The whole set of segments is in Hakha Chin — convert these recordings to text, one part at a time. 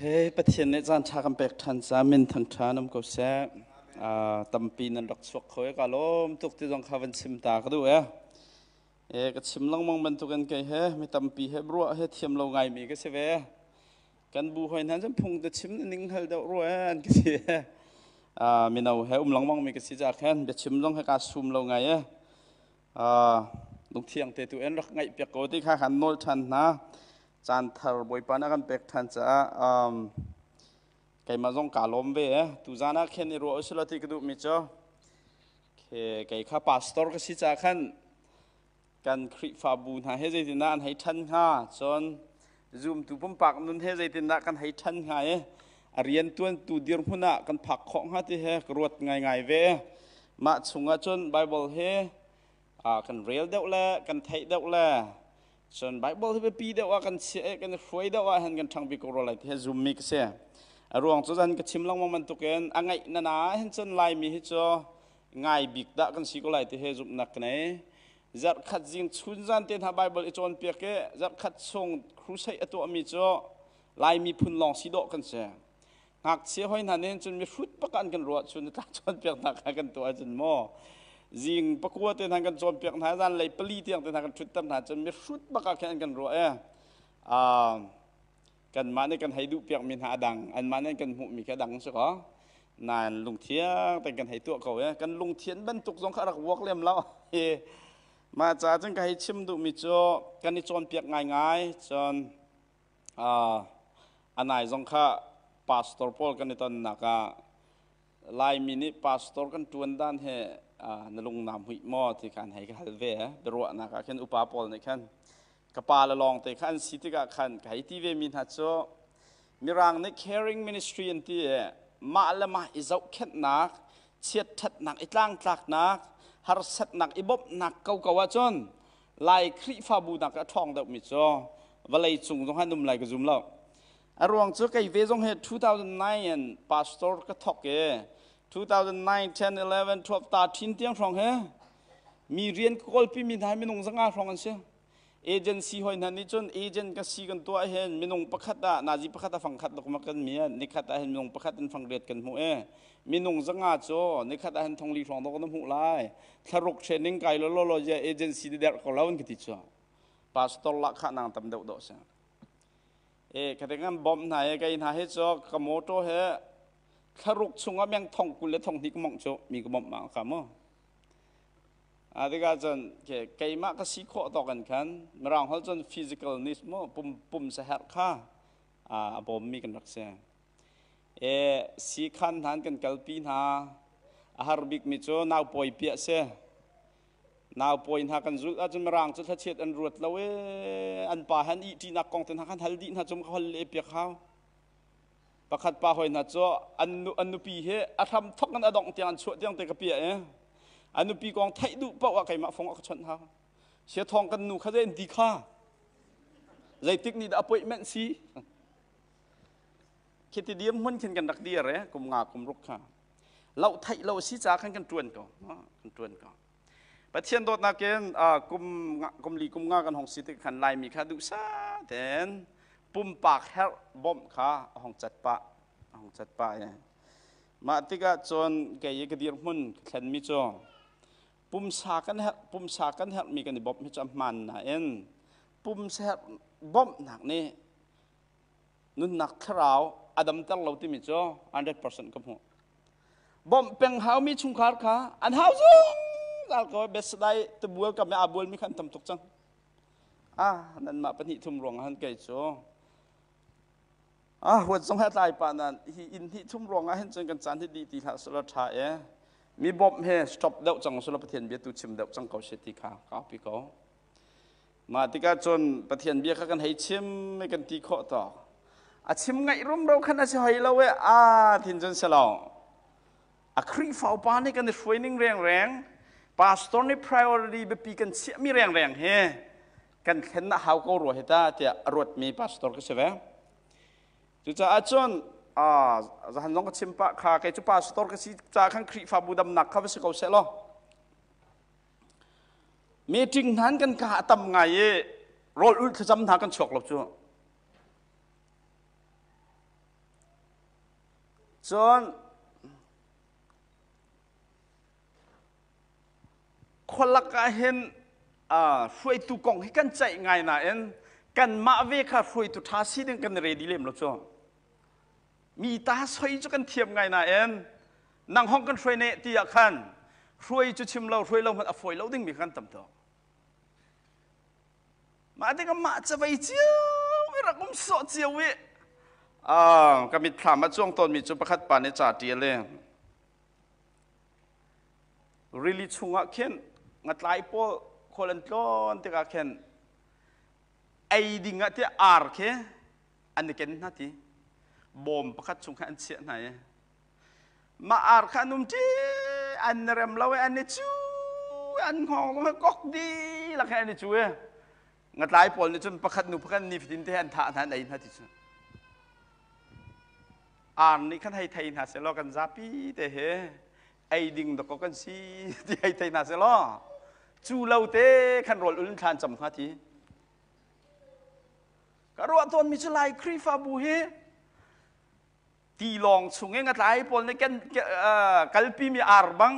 Okay, Pathian nih caan ṭha kan pek ṭhan ca min thangṭha nam ko seh. Tampi nan rak chuak kho e ka lawm tuk ti zong kha van chim ta ka duh e. E ka chim lengmang bantukin kei he mi tampi he ruah he thiam lo ngaimi ka si ve. Kan bu hoi hna cun phung te chim ning hal deuh rua e an ka si e. Mino he um lengmang mi ka si ca khan biachim zong he ka sum lo ngai e. Lungthiang te tu en rak ngaih piak ko ti kha kan nawl ṭhan hna. Caan thar Bawipa na kan pek ṭhan caah keimah zong kaa lawm ve e. Tuzaan ah khin i ruah usila ti ka duhmi cu kei kha pastor ka si caah khan kan Khrihfabu hna he zeitindah an hei ṭhan hnga, cun zumtu pumpak nun he zeitindah kan hei ṭhan hnga i a rianṭuantu dirhmun ah kan phak khawh hnga ti he ka ruat ngaingai ve. Mah chungah cun Bible hi kan rel deuh le kan theih deuh le cun Bible hi biapi deuh ah kan chiah i kan i hruai deuh ah hin kan ṭhang bik ko rua lai ti he zummi ka si. A ruang cu zan ka chim lengmang bantukin a ngaih na na hin cun Laimi hi cu ngai bik dah kan si ko lai ti he zumhnak ka nei. Zarhkhat zing chun zan te hna Bible i cawnpiak i zarhkhat chung crusade a tuahmi cu Lai miphun lawng si dawh kan si. Ngakchia hoi hna nih cun mihrut bak an kan ruah chun tlak cawnpiak hna kha kan tuah cun maw zing pakua te hna kan cawnpiak hna zan lei pali tiang te hna kan ṭhutter hna cun mihrut bak ah khin an kan ruah e. Kanmah nih kan hei duh piakmi hna a dang, anmah nih kan hmuhmi kha dang si kaw. Nain lungthiang tein kan hei tuah ko e. Kan lungthian bantuk zong kha rak vuak lem lo. Mah caah cun ka hei chim duhmi cu kan i cawnpiak ngaingai cun a nai zong kha pastor pawl kan i tonnak ah Laimi nih pastor kan ṭuan dan he na lung naa hmuih maw ti kha an hei ka hal ve. Biaruahnak ah khin upa pawl nih khan ka pa le lawng te kha an si tikah khan ka hei ti ve mi hna cu Mirang nih caring ministry an ti i mah le mah i zohkhenhnak, chiatṭhatnak i tlangtlaknak, harsatnak i bawmhnak koko ahcun Lai Khrihfabu nak a ṭhawng deuhmi cu vawlei cung zong han um lai ka zum lo. A ruang cu kei ve zong hi 2009 in pastor ka thawk i 2009, 10, 11, 12, 13 tiang hrawng hi mi rian ka kawlpi mi hna hi minung zanga hrawng an si. Agency hoi hna nih cun agent ka si kan tuah hin minung pakhat ah nazi pakhat a fang khat dok ma kan mi nikhat ah hin minung pakhat in fang riat kan hmuh e minung zanga cu nikhat ah hin thongli hrawng dok na hmuh lai thlaruk training kai lo lo lo je agency de der ko lo an ka ti chu pastor la kha nang tam deuh do se e ka te ngan bom hna e kai hna he cho ka moto he thlaruk chungah meng thong kul le thong hnih ka mong chu mi ka bom ma ka mo a tikah cun ke keimah ka si khawh tawk in khan mirang hol cun physical needs mu pum pum saherh kha a bawmmi kan rak si e sikhan hna kan kalpi hna a har bikmi cu nau pawi piah si nau pawi hna kan zulh ahcun mirang cu thlachiat an ruat lo e an pa han ih ṭinak kong te hna khan hal dih hna cum ka hol le piak hau Pakhat pa hoi hna cu an nupi hi a hram thok in a dongh tiang an chuah tiang te ka piah i a nupi kong theih duh paoh ah keimah fong a ka chawnh hau. Sia thawng kan nu kha zei an ti kha? Zeitik nih dah appointment si? Khiti dir hmun khin kan rak dir e kum nga kum ruk kha. Loh theih lo si ca khan kan tuan ko. Kan tuan ko. Pathian dawtnak in kum kum li kum nga kan hong si tik khan Laimi kha duhsah tein pumpak herh bawmh kha a hong cat pah a hong cat pah i mah tikah cun kei i ka dirhmun ka thlenmi cu pumsa kan herh pumsa kan herhmi kan i bawmh hi cu a hmaan nain pumsa herh bawmhnak nih nunnak thlarau a damter lo timi cu 100% ka hmuh bawmh peng haumi chungkhar kha an hau zungzal ko Bethsaida tibual kam i aa bualmi kha an tam tuk cang ah nanmah pahnih thum ruang han kei cu ah huat zong he tlai pa nan hi inn hnih thum ruang ah hin cun kan caan hi dih ti hlah sula tha e mi bawmh he stop deuh cang sula Pathian bia tu chim deuh cang ko she ti kha ka pi ko mah tikah cun Pathian bia kha kan hei chim i kan ti khawh to a chim ngaih rumro khan a si hoi lo e a thin cun si lo A Khrihfa upa nih kan i hruai ning rengreng, pastor nih priority biapi kan chiahmi rengreng hi kan thlen na hau ko rua hi ta tiah a ruatmi pastor ka si ve. Cucaah cun zahan zong ka chim pah kha kei cu pastor ka si ca khan Khrihfabu damnak kha va si ko seh law. Meeting hnan kan ka a tam ngai i rawl ulh thlacam hna kan chuak lo cu. Cun khualak ah hin hruaitu kong hi kan ceih ngai nain kanmah ve kha hruaitu ṭha si ding kan ready lem lo cu. Mi ta soi cu kan thiam ngai nain nang hong kan hruai ne ti ah khan hruai cu chim lo hruai lo hmanh a fawi lo dingmi kan tam tuk. Mah tikah mah cavei cio i rak um sawh cio i ka mitthlam ah cuang tawnmi cu pakhat pa nih ca ṭial i rili chungah khin ngatlai pawl khual an tlawn tikah khin ei ding ah tiah ar khi an i ken hna ti bawm pakhat chung khan an chiah hna i mah ar kha an um ṭi an i rem lo i an i cu an hngawng zong kok dihlak he an i cu i ngatlai pawl nih cun pakhat nu pakhat ni fatin te an thah hna an ei hna ti cu ar nih khan hei thei hna seh law kan zapi te he ei ding dawkaw kan si ti hei thei hna seh law cu lo te khan rawl ul thlan cam hnga ti ka ruah tawnmi cu Lai Khrihfabu hi tilawng chung i ngatlai pawl nih kan kalpimi ar bang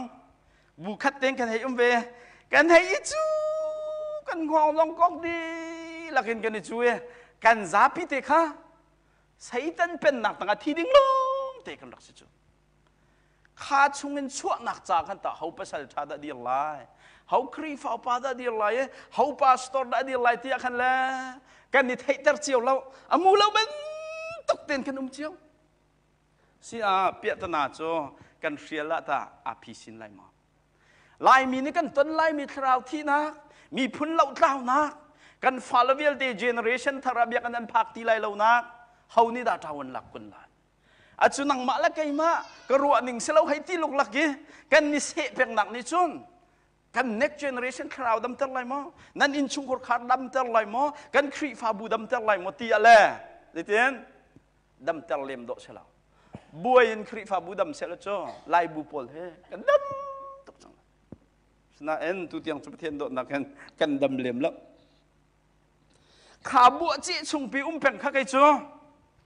bu khat tein kan hei um ve kan hei i cu kan hngawng zong kok dihlak in kan i cu i kan zapi te kha Satan pennak tangah thi ding lawng te kan rak si cu kha chungin chuahnak ca khan tah ho pasal ṭha dah dir lai ho Khrihfa upa dah dir lai i ho pastor dah dir lai tiah khan le kan i theihter cio lo a mu lo bantuk ten kan um cio si ah piahtana cu kan hrial ah tah aa phi sin lai maw Laimi nih kan ton laimi thlarau thihnak miphun lohtlaunak kan fale vialte generation thar ah biakinn an phak ti lai lonak ho nih dah ṭawan lak kun lai Acu nangmah le keimah ka ruah ning si lo hei ti luklak i kan ni seh peknak nih cun kan next generation thlarau damter lai maw nan innchungkhar khar damter lai maw kan Khrihfabu damter lai maw ti a le zeitin damter lem dawh si lo buai in Khrihfabu dam seh cu Laibu pawl he kan dam tuk cang sinain tu tiang cu Pathian dawtnak hin kan dam lem lo Kha buah cih chungpi um peng kha kei cu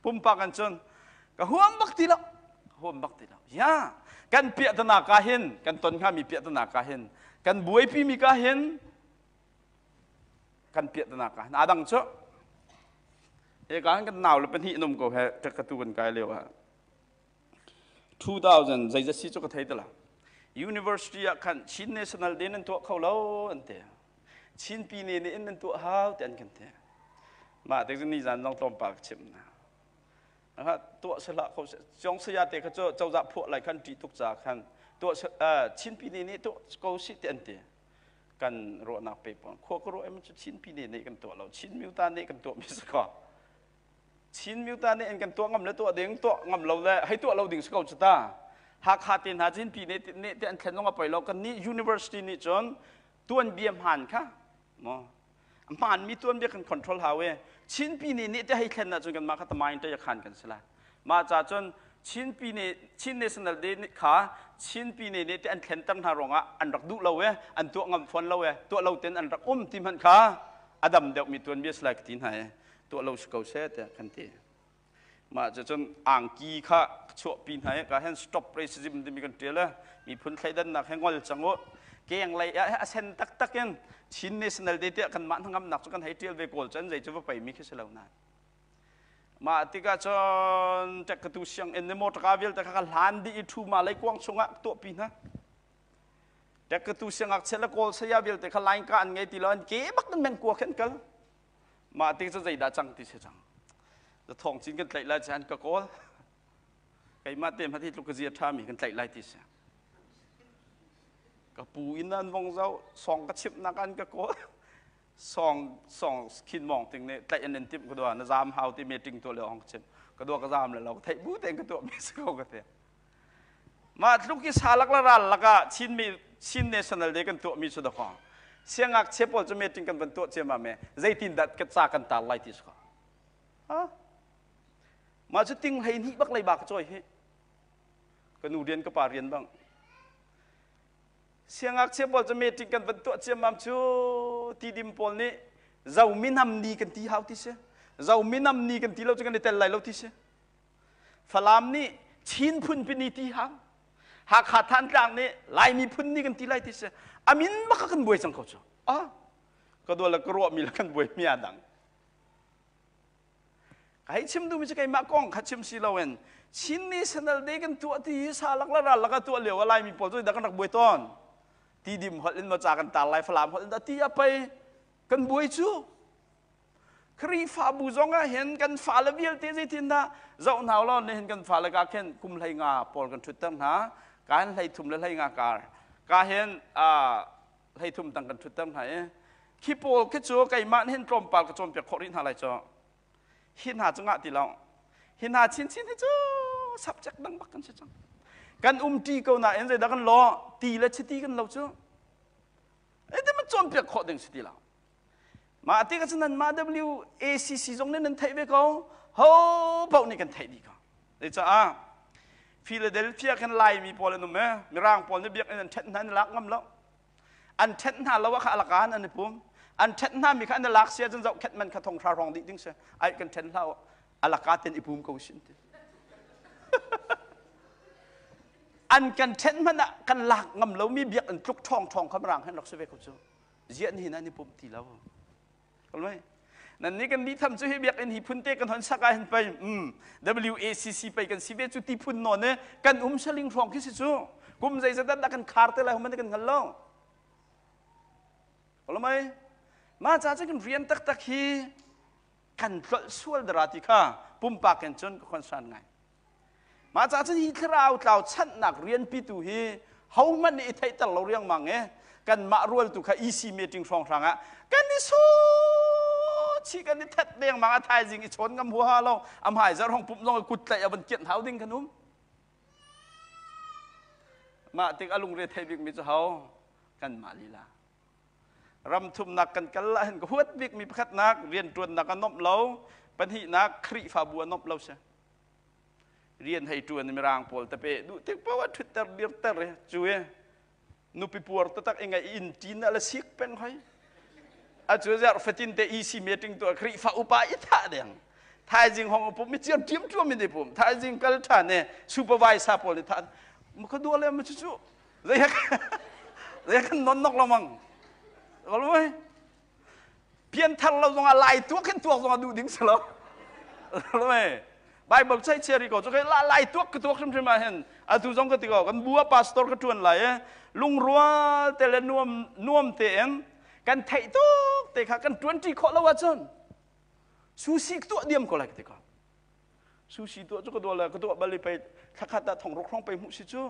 pumpak an cun ka huam bak ti lo huam bak ti lo ya kan piahtana ka hin kan ton hngami piahtana ka hin kan buaipi mi ka hin kan piahtana ka hin adang cu he ka kan nau le pahnih num ko he ka tu kan kai lio ah 2000 zeizat si cu ka thei tala university ah khan Chin National Day nan tuah kho lo an ti Chin pine nih in nan tuah hau ti an kan ti. Mah te cu ni zan zong tlawmpal ka chimh hna. Tuah sehlah kho Cong saya te kha cu cozah phuah lai khan ṭih tuk ca khan tuah Chin pine nih tuah ko si ti an ti. Kan ruahnak pe pon khua ka ruah em cu Chin pine nih kan tuah lo Chin miuta nih kan tuah mi si ko. Chin miuta nih an kan tuah ngam le tuah ding tuah ngam lo le hei tuah lo ding si ko cu ta. Hakha te hna Chin pine nih te an thlen zong a poi lo kan nih university nih cun tuanbia hmaan kha maw hmaanmi tuanbia kan control hau i Chinpi nih nih te hei thlen ahcun kanmah kha tamain te khan kan si lai mah ca cun Chinpi nih Chin National Day kha Chinpi nih nih te an thlenter hna ruangah an rak duh lo i an tuah ngam fawn lo i tuah lo ten an rak um ti hmanh kha a dam deuhmi tuanbia si lai ka ti hna i tuah lo si ko seh tiah kan ti. Mah cucun angki kha chuahpi hna i ka hen stop racism timi kan ṭial i miphun thleidannak he ngol cang u. Keng lei ah a sen taktak in Chin National Day tiah kanmah hnangamnak cu kan hei ṭial ve kawl cun zei cu va peimi khi si lo nain. Mah tikah cun ṭekkatu sianginn nih motor vialte kha ka hlan dih i ṭhu ma lei kuang chungah tuahpi hna. Ṭekkatu siangngakchia le kawl saya vialte kha line ka an ngei ti lo an ke bak in mengkua khin kal. Mah tik cu zeidah cang ti si cang. Thawng cin kan tlaih lai chan ka kawl. Keimah te hmati tluk ka zia ṭhami kan tlaih lai ti si. Ka pu in an vong zau song ka chimhnak an ka kawl. Song song khin mong ting nih tlaih an in timh ka dua na zam hau ti meeting tuah le ong chim. Ka dua ka zam le lo theih bu tein ka tuah mi si ko ka ti. Mah tluk i salak le ral lakah Chinmi Chin National Day kan tuahmi cu dakaw siangngakchia pawl cu meeting kan van tuah ciammam i zeitin dah ka ca kan tar lai ti si ko. Ha? Mah cu ting 12 bak leiba ka cawi hi. Ka nu rian ka pa rian bang. Siangngakchia pawl cu meeting kan van tuah ciammam cu tidim pawl nih zomi nam ni kan ti hau ti si. Zomi nam ni kan ti lo cu kan i tel lai lo ti si. Falam nih Chin phunpi ni ti hang. Hakha Thantlang nih Lai miphun ni kan ti lai ti si. A min bak kan buai cang ko cu. Ah, ka dua le ka ruahmi le kan buai mi a dang. Ka hei chim duhmi cu keimah kong kha chim si loin Chin National Day kan tuah ti hi sa lak le ral lak a tuah lio ah Laimi pawl cu dah kan rak buai tawn. Tidim holh in maw ca kan tar lai Falam holh in dah ti a pei kan buai cu. Khrihfabu zong ah hin kan fale vialte zeitindah zoh hna law nihin kan fale ka khin kum 15 pawl kan ṭhutter hna. Ka hin 13 le 15 kar. Ka hin 13 tang kan ṭhutter hna i khi pawl khi cu keimah nih hin tlawmpal ka cawnpiak khawh rih hna lai cu. Hi hna cu ngah ti lo. Hi hna chinchin hi cu subject dang bak kan si cang. Kan um ṭi ko nain zeidah kan lo ti le chiti kan lo cu. Ete ma cawnpiak khawh ding si ti lo. Mah ti ka cu nanmah WACC zong nih nan theih ve ko. Ho paoh nih kan theih dih ko. Zeicah Philadelphia khan Laimi pawl an um e. Mirang pawl nih biakinn an ṭhenh hna an i lak ngam lo. An ṭhenh hna lo ah kha alakan an i pum. An ṭhenh hna mi kha an i lak sia cun zohkhenh man kha thong hra hrawng dih ding si. Ai kan ṭhen hlah alaka ten i pum ko sin ti. An kan ṭhenh hmanh ah kan lak ngam lomi biakinn tluk ṭhawng ṭhawng kha mirang hen rak si ve ko cu. Ziah ni nan i pum ti lo. Kalmai. Nan nih kan dih tham cu hi biakinn hi phun te kan hon sak ah hin pei WACC pei kan si ve cu ti phun nawn e kan um saling hrawng khi si cu kum zeizat dah kan khar te lai human kan hngal lo. Kalmai. Ma ca cu kan rian taktak hi kan tlolh sual dara ti kha pumpak in cun ka concern ngai. Mah ca cun hi thlarau tlau chanhnak rianpi tu hi hohmanh nih i theihter lo riangmang i kanmah rualtu kha EC meeting hrawnghrang ah kan i chi kan i that dengmang a thaizing i chawn ngam huaha lo a hmai zarh hong pumh zong kut tlaih a van kianh hau ding kan um mah tik a lungre thei bikmi cu ho kanmah lila ram thumnak kan kal ah hin ka huat bikmi pakhatnak rianṭuannak a nomh lo pahnihnak Khrihfabu a nomh lo si rian hei ṭuan mirang pawl tape duh tik paoh ah ṭhutter dirter cu i nupi puar taktak i ngai inn ṭin ah le sik peng hoi a cu zarh fatin te EC meeting tuah Khrihfa upa i thah deng thaizing hong pum mi ciam ṭiam ṭuam in i pum thaizing kal ṭhan e supervisor pawl nih thah ka dua le ma cu cu zei zei kan non nok lo mang kalmai pianthar lo zongah lai tuak hin tuak zongah duh ding si lo Bible chai chia ri ko cu la lai tuak ka tuak hrimhrim ah hin atu zong ka ti ko kan bu ah pastor ka tuan lai e lungrual te le nuam nuam tein kan theih tuk te kha kan tuan ṭi khawh lo ahcun susi tuah diam ko lai ka ti ko susi tuah cu ka dual ka tuah bal i pei thlakhat ah thong ruk hrawng pei hmuh si cu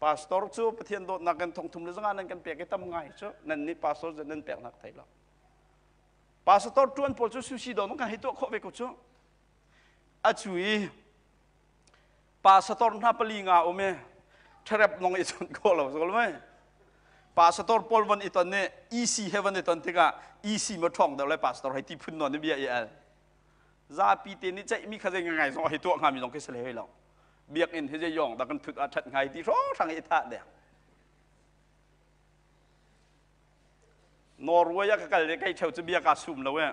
pastor cu Pathian dawtnak in thong thum le zanga nan kan pek i tam ngai cu nan nih pastor nan pek nak thei lo pastor tuan pawl cu susi do kan hei tuah khawh ve ko cu a cu i pastor hna pali nga um i therep nong i chon khawh lo so mai pastor pawl van i ton nih EC he van i ton tikah EC ma ṭhawng deuh le pastor hei ti phun nawn i bia i al zapi te nih ceihmi kha zei ngai zong hei tuah hngami zong khi si hlei lo biakinn hi zei yong dah kan thut ah ṭhat ngai ti hrawnghrang i thah deng Norway ah ka kal i kei ṭheo cu bia kaa sum lo e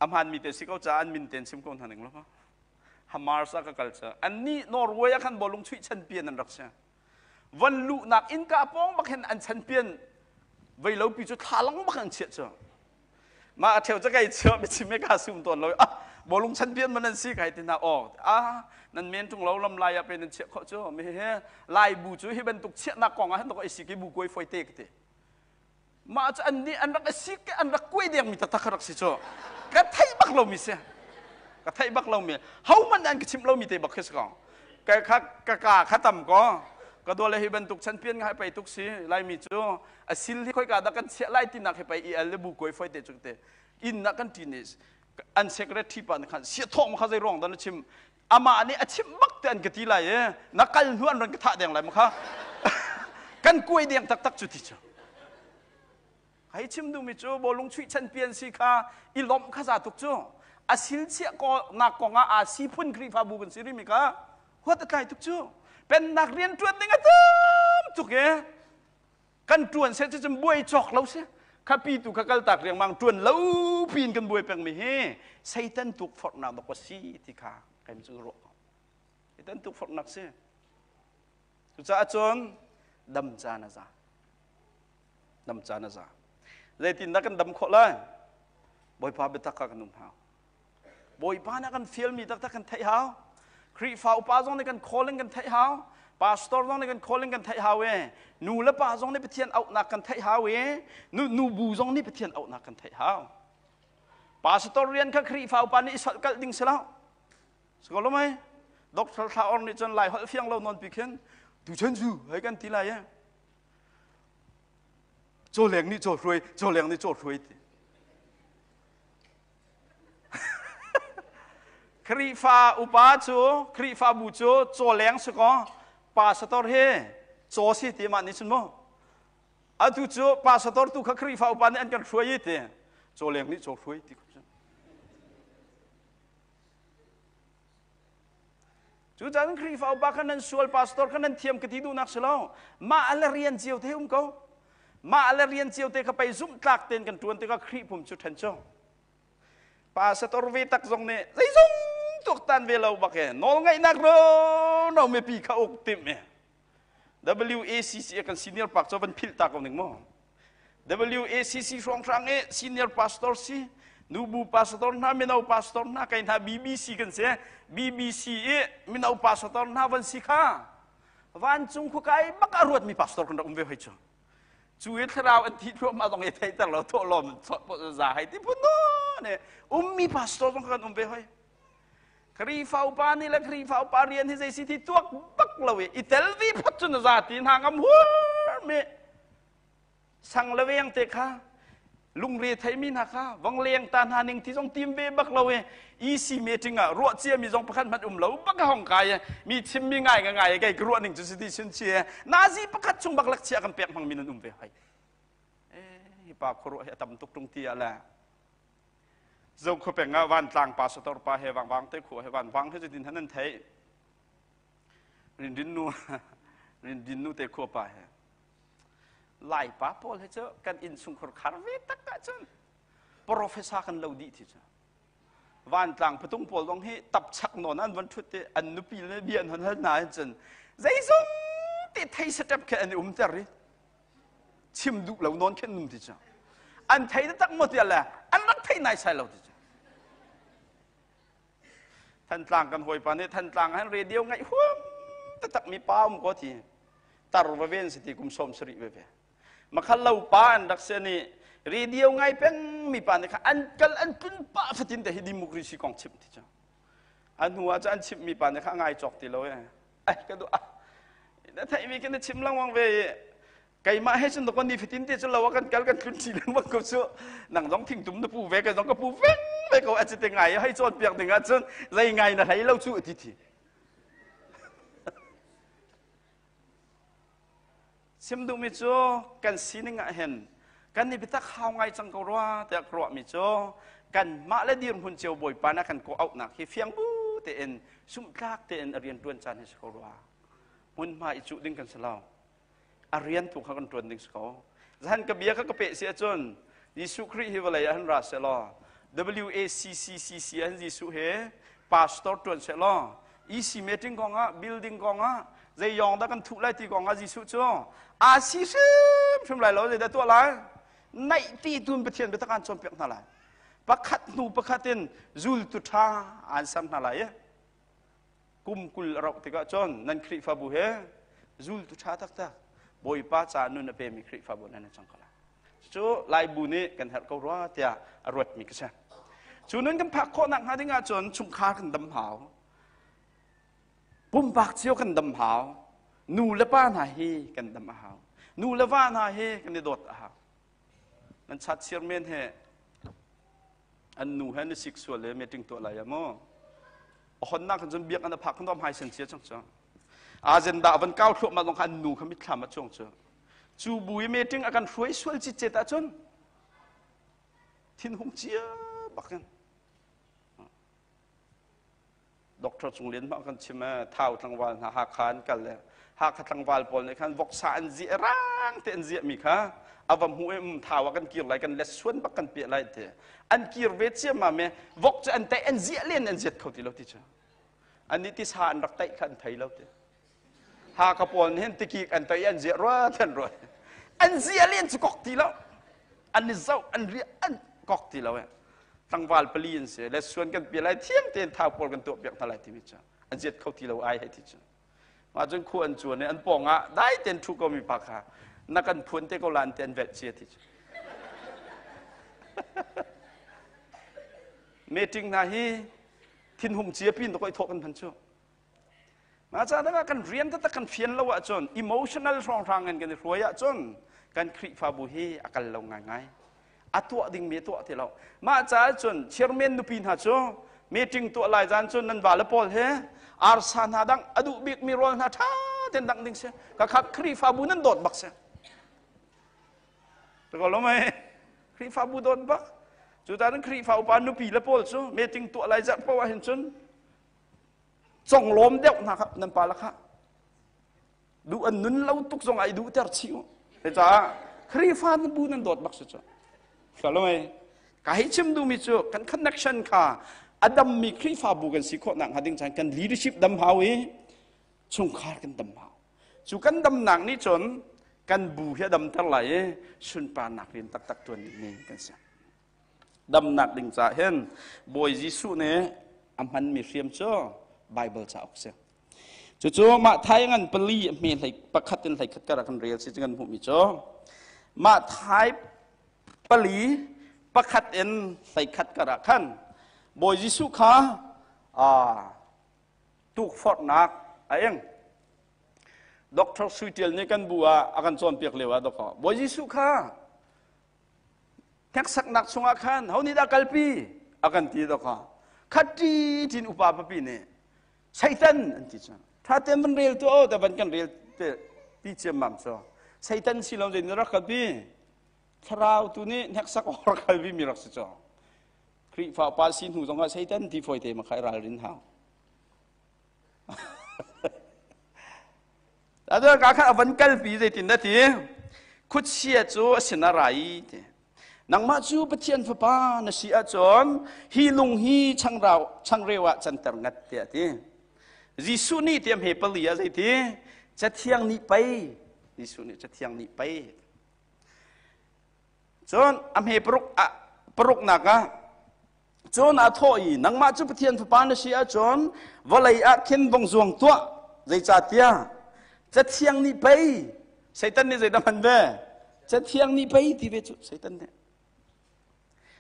a hmaanmi te si ko caah an min ten chim ko hna ning lo Hamas ah ka kal ca annih Norway ah khan bawlung chuih champion an rak si van luhnak innka pawng bak hin an champion vei lo pi cu thlalang bak an chiah cu mah a ṭheo ca kai chiah mi chim ka sum tawn lo ah bawlung champion man an si kai ti na aw ah nan men tung lo lam lai ah pe nan chiah khawh cu mi he lai bu cu hi bantuk chiahnak kong ah hin tok isi ki bu kuai foi te ka ti mah cu an nih an rak sik an rak kuai deng mi taktak rak si cu ka theih bak lo mi si ka theih bak lo mi ho man an ka chimh lo mi te bak khi si ko ka kha ka ka kha tam ko ka dole hi bantuk champion ngai pei tuk si laimi cu a sil hi khoika dah kan chiah lai tinak hi pei i al le bu kuai foi te cu te inn ah kan ṭin i an secretary pa nih khan sia thawk ma kha zei ruang dah na chim amah nih a chimh bak te an ka ti lai i na kal hnu an ron ka thah deng lai ma kha kan kuai deng taktak cu ti cu hei chim duhmi cu bawlung chuih champion si kha i lawmh kha za tuk cu a sil chiah ko nak kong ah aa si phun Khrihfabu kan si rimi kha huat a tlai tuk cu pennak rian ṭuan ding a tam tuk e kan ṭuan seh cucun buai cawk lo si khapi tu kha kaltak riangmang ṭuan lo piin kan buai pengmi hi Satan tukforhnak dawk a si ti kha kan cu ruah ko. Itan tukforhnak si. Cucaah cun dam caan a za. Dam caan a za. Zeitindah kan dam khawh lai? Bawipa biatak kha kan um hau. Bawipa nih kan fialmi taktak kan theih hau. Khrihfa upa zong nih kan calling kan theih hau. Pastor zong nih kan calling kan theih hau e. Nu le pa zong nih Pathian auhnak kan theih hau e. Nu nu bu zong nih Pathian auhnak kan theih hau. Pastor rian kha Khrihfa upa nih i solhkalh ding si lo. Si ko lo mei? Doctor Thla Or nih cun Lai holh fiang lo nawn pi khin tu chen zu hei kan ti lai e. Caw leng nih caw hruai, caw leng nih caw hruai ti. Khrihfa upa cu Khrihfabu cu caw leng si kaw pastor hi caw si ti mah nih cun mu. Atu cu pastor tu kha Khrihfa upa nih an kan hruai i ti. Caw leng nih caw hruai ti cun. Cucaah Khrihfa upa kha nan sual pastor kha nan thiam ka ti duhnak si lo. Mah le rian cio te um ko. Mah le rian cio te kha pei zumhtlak tein kan ṭuan tikah Khrih pum cu ṭhen cu. Pastor ve tak zong nih zeizong tuaktan ve lo bak e nawlngaihnak ro no mipi kha uk timh e. WACC kan senior pak cu van philh ta ko ning mu. WACC hrawnghrang i senior pastor si nubu pastor hna mino pastor hna kai hna BBC kan si BBC i mino pastor hna van si kha vancung khuakai bak a ruatmi pastor kan rak um ve hoi cu cu i thlarau an thi thluahmah zong i theihter lo thawhlawm za hei ti phun ne ummi pastor zong kan um ve hoi Khrihfa upa nih le Khrihfa upa rian hi zei si ti tuak bak lo i i tel vi phot cun a za ti hna ngam hur mi sang le veng te kha lungre theimi hna kha vong leng ta hna ning ti zong tim ve bak lo i EC meeting ah ruah cia mi zong pakhat hmanh um lo bak hong kai mi chim mi ngai nga ngai kei ka ruah ning cu si ti chin chi nazi pakhat chung bak lak chia kan pek hmang mi nan um ve hai eh hi pa khuaruah hi a tam tuk tung ti ah le zo khuapeng ah vantlang pa sator pa he wangwang te khua he vanwang he cutin han an theih rinrin nu rinrin nu te khua pa he lai pa pawl he cu kan inn chungkhur khar ve tak ah cun professor kan lo dih thi cu vantlang patung pawl zong hi tap chak nawn an van thut i an nupi le bia an hon hal hna cun zeizong te thei step khe an i umter i chim duh lo nawn khin num ti cu an thei tak maw tiah le an rak thei nai sai lo ti cu Thantlang kan hawipa nih Thantlang han radio ngaih huam taktak mi pa um ko ti tar va ven si ti kum som sarih ve ve makhal lo pa an rak se ni radio ngai peng mi pa nih kha an kal an tlun pa fatin te hi democracy kong chim ti cu a hnu ah cu an chimh mi pa nih kha ngai cawk ti lo e ai ka duh na theihmi kan chim lengmang ve i keimah he cun ni fatin te cu lo kan kal kan tlun ṭi lengmang ko cu nang zong thingtum na pu ve kai zong ka pu veng ve ko a ci te ngai hei cawn piak ding ah cun zei ngai na hlei lo cu ti thi Chim duhmi cu kan sining ah hin kan i biatak hau ngai cang ko rua tiah ka ruahmi cu kanmah le dirhmun cio Bawipa na kan kawh auhnak hi fiang bu tein sumhtlak tein a rian ṭuan caan hi si ko rua. Hmunhma i cuh ding kan si lo. A rian tu kha kan ṭuan ding si ko. Zahan ka bia kha ka peh si ahcun Jesuh Khrih hi vawlei ah hin ra seh law WACCCC ah hin Jesuh he pastor ṭuan seh law EC meeting kong ah building kong ah zei yong dah kan thuh lai ti kong ah Jesuh cu aa si hrimhrim lai lo zeidah tuah lai naih ti tun Pathian biatak aan cawnpiak hna lai pakhat hnu pakhat in zultu ṭha aan ser hna lai i kum 20 a rauh tikah cun nan Khrihfabu he zultu ṭha taktak Bawipa ca nun a pemi Khrihfabu nan cang ko lai cu Laibu nih kan herh ko rua tiah a ruatmi ka si cu nun kan phak khawh nak hnga ding ahcun chungkhar kan dam hau pumpak cio kan dam hau nu le pa hna hi kan dam a hau nu le va hna hi kan i dawt a hau nan chat sir men he an nu he na sik sual le meeting tuah lai maw honnak kan cun biak an phak kan hmai sen cia chang chu agenda van kau thluahmah zong kha an nu kha mitthlam a chuang cu cu bu i meeting a kan hruai sual citcet ahcun thinhung cia bakin Doctor Cung Lian mah kan chim eh Thau tlangval hna Hakha an kal le Hakha tlangval pawl nih khan voksa an ziah rang te an ziah mi kha a va hmu i um thau ah kan kir lai kan let suan bak kan piah lai ti an kir ve ciammam e vok cu an tai an ziah len an ziat kho ti lo ti cu. An nih tisa an rak taih kha an thei lo ti. Haka pawl nih hin tikik an tai an ziah rua an ruat. An zia len cu kok ti lo. An i zoh an riah an kok ti lo eh. Tlangval pali an si. Le suan kan pia lai thiang tein thau pawl kan tuah piak hna lai timi cu. An ziat kho ti lo ai hei ti cu. Mah cun khu an cuan i an pawng ah dai tein ṭhu ko mi pa kha na kan phuan te ko la an ti an velh cia ti cu. Meeting hna hi thinhung cia pin to ko i thawh kan hman cu. Mah ca dang ah kan rian taktak kan fian lo ahcun emotional hrawnghrang in kan i hruai ahcun kan Khrihfabu hi a kal lo ngaingai. A tuah dingmi a tuah ti lo. Mah caah cun chairman nupi hna cu meeting tuah lai zan cun nan vale pawl he arsa hna dang a duh bikmi rawl hna ṭha tein dangh ding si. Ka kha Khrihfabu nan dawt bak si. Ko lo mei? Khrihfabu dawt bak. Cu ta Khrihfa upa nupi le pawl cu meeting tuah lai zarh paoh ah hin cun conglawm deuh hna kha nan pa lakah duh an nun lo tuk zong ai duh ter chih u caah Khrihfa nan bu nan dawt bak si cu Shalom ka hei chim duhmi cu kan connection kha a dammi Khrihfabu kan si khawh nak hnga ding chan kan leadership dam hau i chungkhar kan dam hau cu kan damnak nih cun kan bu hi a damter lai i sunparnak rian taktak tuan dingmi kan si Damnak ding caah hin Bawi Jesuh nih a hmanmi hriam cu Bible cauk si. Cucu mah thai ngan pali a hme hlei pakhat in hlei khat kar ah kan rel si kan hmuhmi cu mah thai pali pakhat in hlei khat kar ah khan Bawi Jesuh kha tukforhnak a ing. Dr. Sui Tial nih kan bu ah a kan cawnpiak lio ah dawkaw Bawi Jesuh kha Hneksaknak chungah khan ho nih dah kalpi a kan ti dawkaw khat ṭi tin upa papi nih Satan an ti cu ṭha tein van rel tu o te van kan rel te ti ciammam cu Satan si lo zei rak kalpi thlarau tu nih hneksak awk rak kalpi mi rak si cu Khrihfa upa si hnu zongah Satan ti fawi te ma khai ralrin hau Atu ka kha a van kalpi zeitin na ti? Khuachia cu a sin a ra i ti. Nangmah cu Pathian fapa na si ahcun hi lung hi changrau changreu ah canter ngat tiah ti. Jesuh nih tiam he pali ah zeiti? Cathiang nih pei. Jesuh nih cathiang nih pei. Cun a hme paruk ah paruknak ah Cun a thawh i, Nangmah cu Pathian Fapa na si ahcun vawlei ah khin vong zuang tuah. Zeicahtiah Cathiang nih pei Satan nih zeidah hman ve? Cathiang nih pei ti ve cu Satan nih.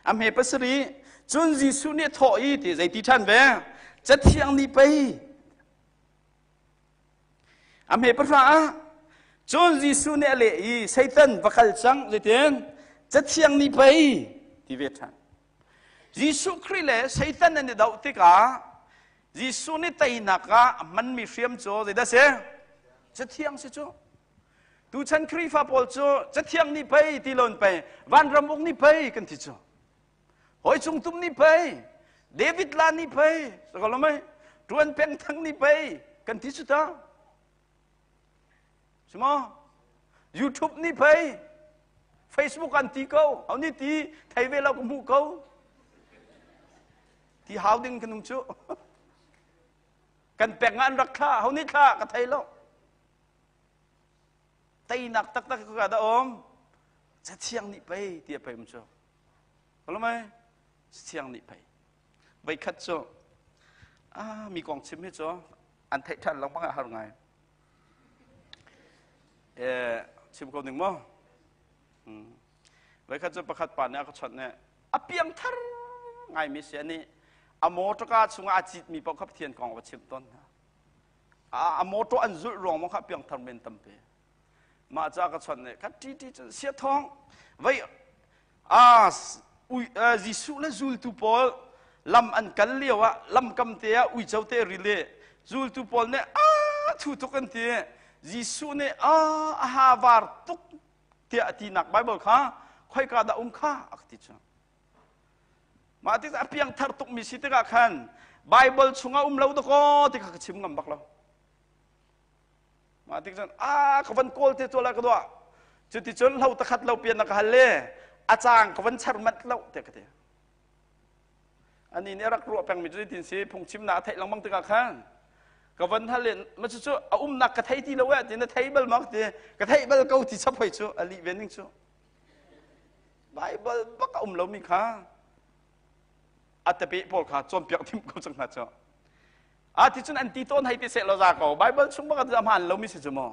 A hme pasarih cun Jesuh nih a thawh i ti zeiti ṭhan ve? Cathiang nih pei A hme pahra ah cun Jesuh nih a leh i Satan va kal cang zeitin Cathiang nih pei ti ve ṭhan. Jesuh Khrih le Satan an i doh tikah Jesuh nih teinak ah a hmanmi hriam cu zeidah si? Cathiang si cu. Tuchan Khrihfa pawl cu Cathiang nih pei ti lon pei vanram uk nih pei kan ti cu. Hoi cung tum nih pei David la nih pei sakalomai tuan peng thang nih pei kan ti cu ta. Simo YouTube nih pei Facebook an ti ko au nih ti thei ve lo ka hmuh ko ti hau ding kan um cu kan pek an rak thla ho nih thla ka thei lo teinak taktak ka da om cathiang nih pei ti a pei um cu Kalomai cathiang nih pei veikhat cu ah mi kong chim hi cu an theih ṭhan lengmang ah har ngai chim ko ning maw Voikhat cu pakhat pa nih a ka chawnh i a piangthar ngaimi si ani a motorka chungah a citmi paoh kha Pathian kong a va chimh tawn hna. A motor an zulh ruang maw kha piangthar men tampi. Mah ca ka chawnh i ka ṭi ṭi cun sia thawng vei a Jesuh le zultu pawl lam an kal lio ah lamkam te ah uico te ril i zultu pawl nih a thu tuk an ti Jesuh nih a a ha var tuk tiah a tinak Bible kha khoika dah um kha a ka ti cu mah tik a piangthar tukmi si tikah khan Bible chungah um lo dakaw ti kha ka chim ngam bak lo Mah tik cun a ka van kawl te tuah ka duah. Cuticun hlo takhat lo pian na ka hal le a caang ka van char manh lo tiah ka ti. Ani nih a rak ruah pengmi cu tin si phungchimnak a theih lengmang tikah khan. Ka van hal in ma cu cu a umnak ka thei ti lo eh ti na thei bal mak ti ka theih bal ko ti chap hoi cu a lih ve ning cu. Bible bak a um lomi kha a tepe pawl kha cawnpiak tim ko cang hna cu. A ti cun an ti tawn hei ti seh law za ko. Bible chung bak a hmaan lomi si cu maw.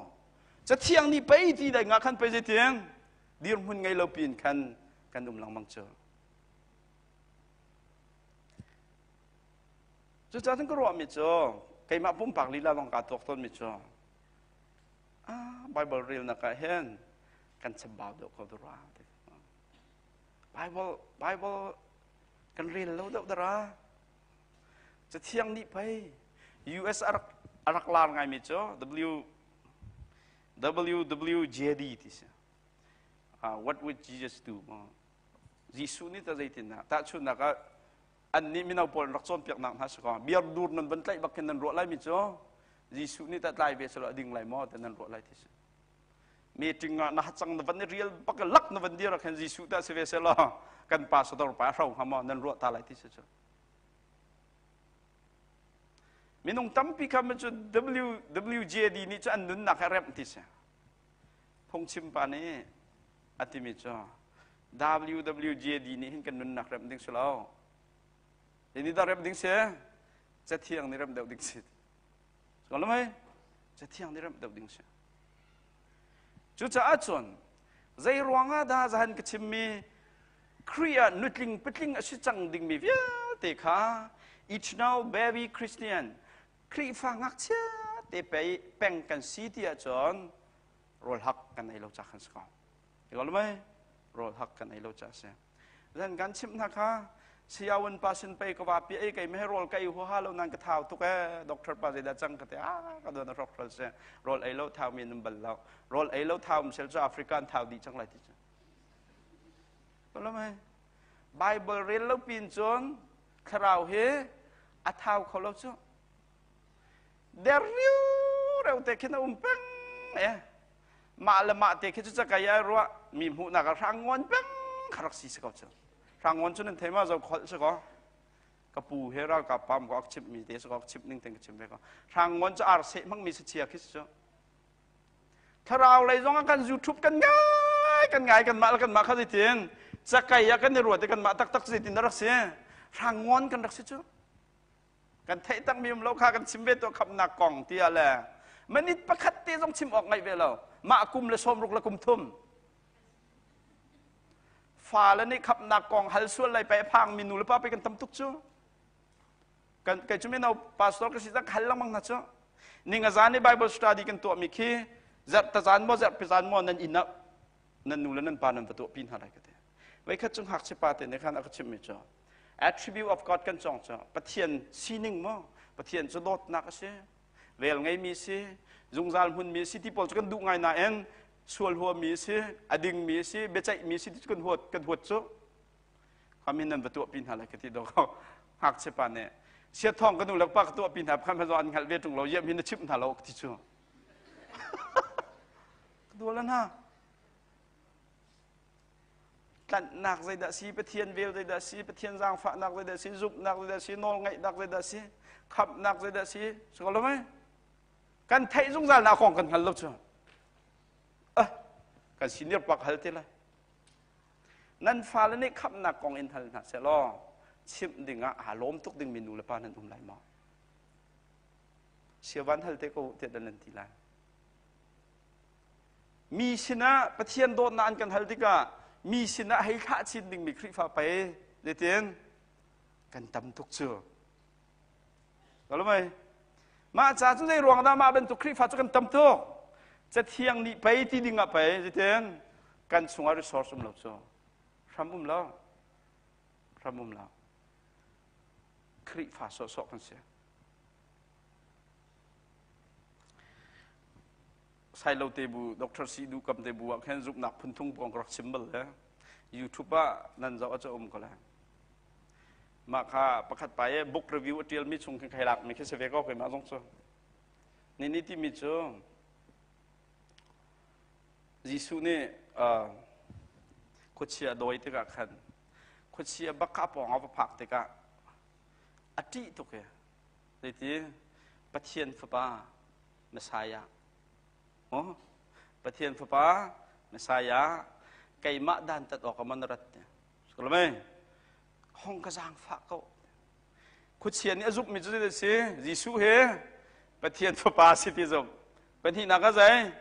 Cathiang nih pei ti dai nga khan pei zeitin dirhmun ngei lo piin khan kan um lengmang cu. Cucaah cun ka ruahmi cu keimah pumpak lila lawng kaa tuak tawnmi cu ah Bible relnak ah hin kan chambau deuh ko dara. Bible Bible kan rel lo deuh dara. Cathiang nih pei US a rak a rak lar ngaimi cu W WWJD ti si. Uh, what would Jesus do? Jesuh nih ta zeitindah tahchunhnak ah annih mino pawl an rak cawnpiaknak hna si kaw beer dur nan van tlaih bak khin nan ruah lai mi cu Jesuh nih tah tlai ve selaw a ding lai maw ti nan ruah lai ti si. Meeting ah na hacang na van i rial bak lak na van dir ah khin Jesuh tah si ve selaw kan pastor pa a hro hnga maw nan ruah ta lai ti si cu. Minung tampi kha cu WWJD nih cu an nunnak he remh ti si. Phungchim pa nih a timi cu WWJD nih hin kan nunnak remh ding si lo. Ini dah remh ding si? Cathiang nih remh deuh ding si. Ko lo mei? Cathiang nih remh deuh ding si. Cucaah cun zei ruangah dah zahan ka chimmi Khrih ah nutling patling a si cang dingmi vialte kha eternal baby Christian Khrihfa ngakchia te pei peng kan si ti ahcun rawl hak kan ei lo ca khan si ko. Ti ko mei? Rawl hak kan ei lo ca si. Zan kan chimh hna kha siawan pa sin pei ka va pi ei kei me rawl ka ei huaha lo nan ka thau tuk e doctor pa zeidah cang ka te a ka don hrok hrol se rawl ei lo thau mi num bal lo rawl ei lo thau um sel cu Africa an thau dih cang lai ti cu ko lo mei Bible rel lo pin cun thlarau hi a thau kho lo cu der riu reu te khin a um peng e mah le mah te khi cu cakai ai ruah mi hmuhnak ah hrang ngon peng kha rak si si ko cu hrang ngon cu nan thei ma zo kholh si ko ka pu he ralkap pam ko ak chimh mi te si ko chimh ning ten ka chim ve ko hrang ngon cu ar seh hmang mi si chia khi si cu thlarau lei zong ah kan youtube kan ngai kan ngai kan mah le kan mah kha zeitin cakai ah kan i ruat i kan mah taktak zeitin rak si hrang ngon kan rak si cu kan theih tak mi um lo kha kan chim ve to khamnak kong tiah le minute pakhat te zong chim awk ngaih ve lo mah kum le sawmruk le kum thum fa le nih khamnak kong hal sual lai pe phang mi nu le pa pe kan tam tuk cu kan kei cu mino pastor ka si tak hal lengmang hna cu ninga zan i bible study kan tuah mi khi zarh ta zan maw zarh pi zan maw nan inn ah nan nu le nan pa nan va tuah pi hna lai ka ti voikhat cu ngakchia pa te nih khan a ka chimh mi cu attribute of God kan cawng cu Pathian sining maw Pathian cu dawtnak a si vel ngeimi si zungzal hmunmi si ti pawl cu kan duh ngai nain sual huami si a dingmi si biaceihmi si ti cu kan huat kan huat cu khamin nan va tuah pi hna lai ka ti do ko ngakchia pa nih siathawng ka nu le pa ka tuah pi hna khan an hngalh ve ṭung lo yem hi na chimh hna lo ka ti cu ka dual hna tlanhnak zeidah si Pathian vel zeidah si Pathian zaangfahnak zeidah si zumhnak zeidah si nawlngaihnak zeidah si khamhnak zeidah si si ko lo mei kan theih zungzal nak kong kan hngal lo cu ah kan senior pak hal te lai nan fale nih khamhnak kong in hal hna seh law chimh ding ah aa lawm tuk dingmi nu le pa nan um lai maw siavan hal te ko tiah nan ti lai Mi sinah Pathian dawtnak an kan hal tikah mi sinah hei thlah chin dingmi Khrihfa pei zeitin kan tam tuk cu. Lo mei? Mah ca cu zei ruang dah mah bantuk Khrihfa cu kan tam tuk? Cathiang nih pei ti ding ah pei zeitin kan chungah resource um lo cu. Hram um lo. Hram um lo. Khrihfa sawhsawh kan si. Sailo te bu Dr. Si Du Kam te bu ah khan zumhnak phunthung kong ka rak chim bal le YouTube ah nan zoh a um ko lai mah kha pakhat pa e book review a tial mi chung khin khai lak mi khi si ve ko keimah zong cu ni ni timi cu Jesuh nih khuachia dawi tikah khan khuachia bak kha a pawng a va phak tikah a ṭih tuk e zeiti? Pathian Fapa Messiah. Oh, Pathian Fapa Messiah keimah dantat awk ah na rat. Skolame hong ka zaangfah ko. Khuachia nih a zumhmi cu zeidah si? Jesuh he Pathian Fapa si ti zumh. Pahnihnak ah zei?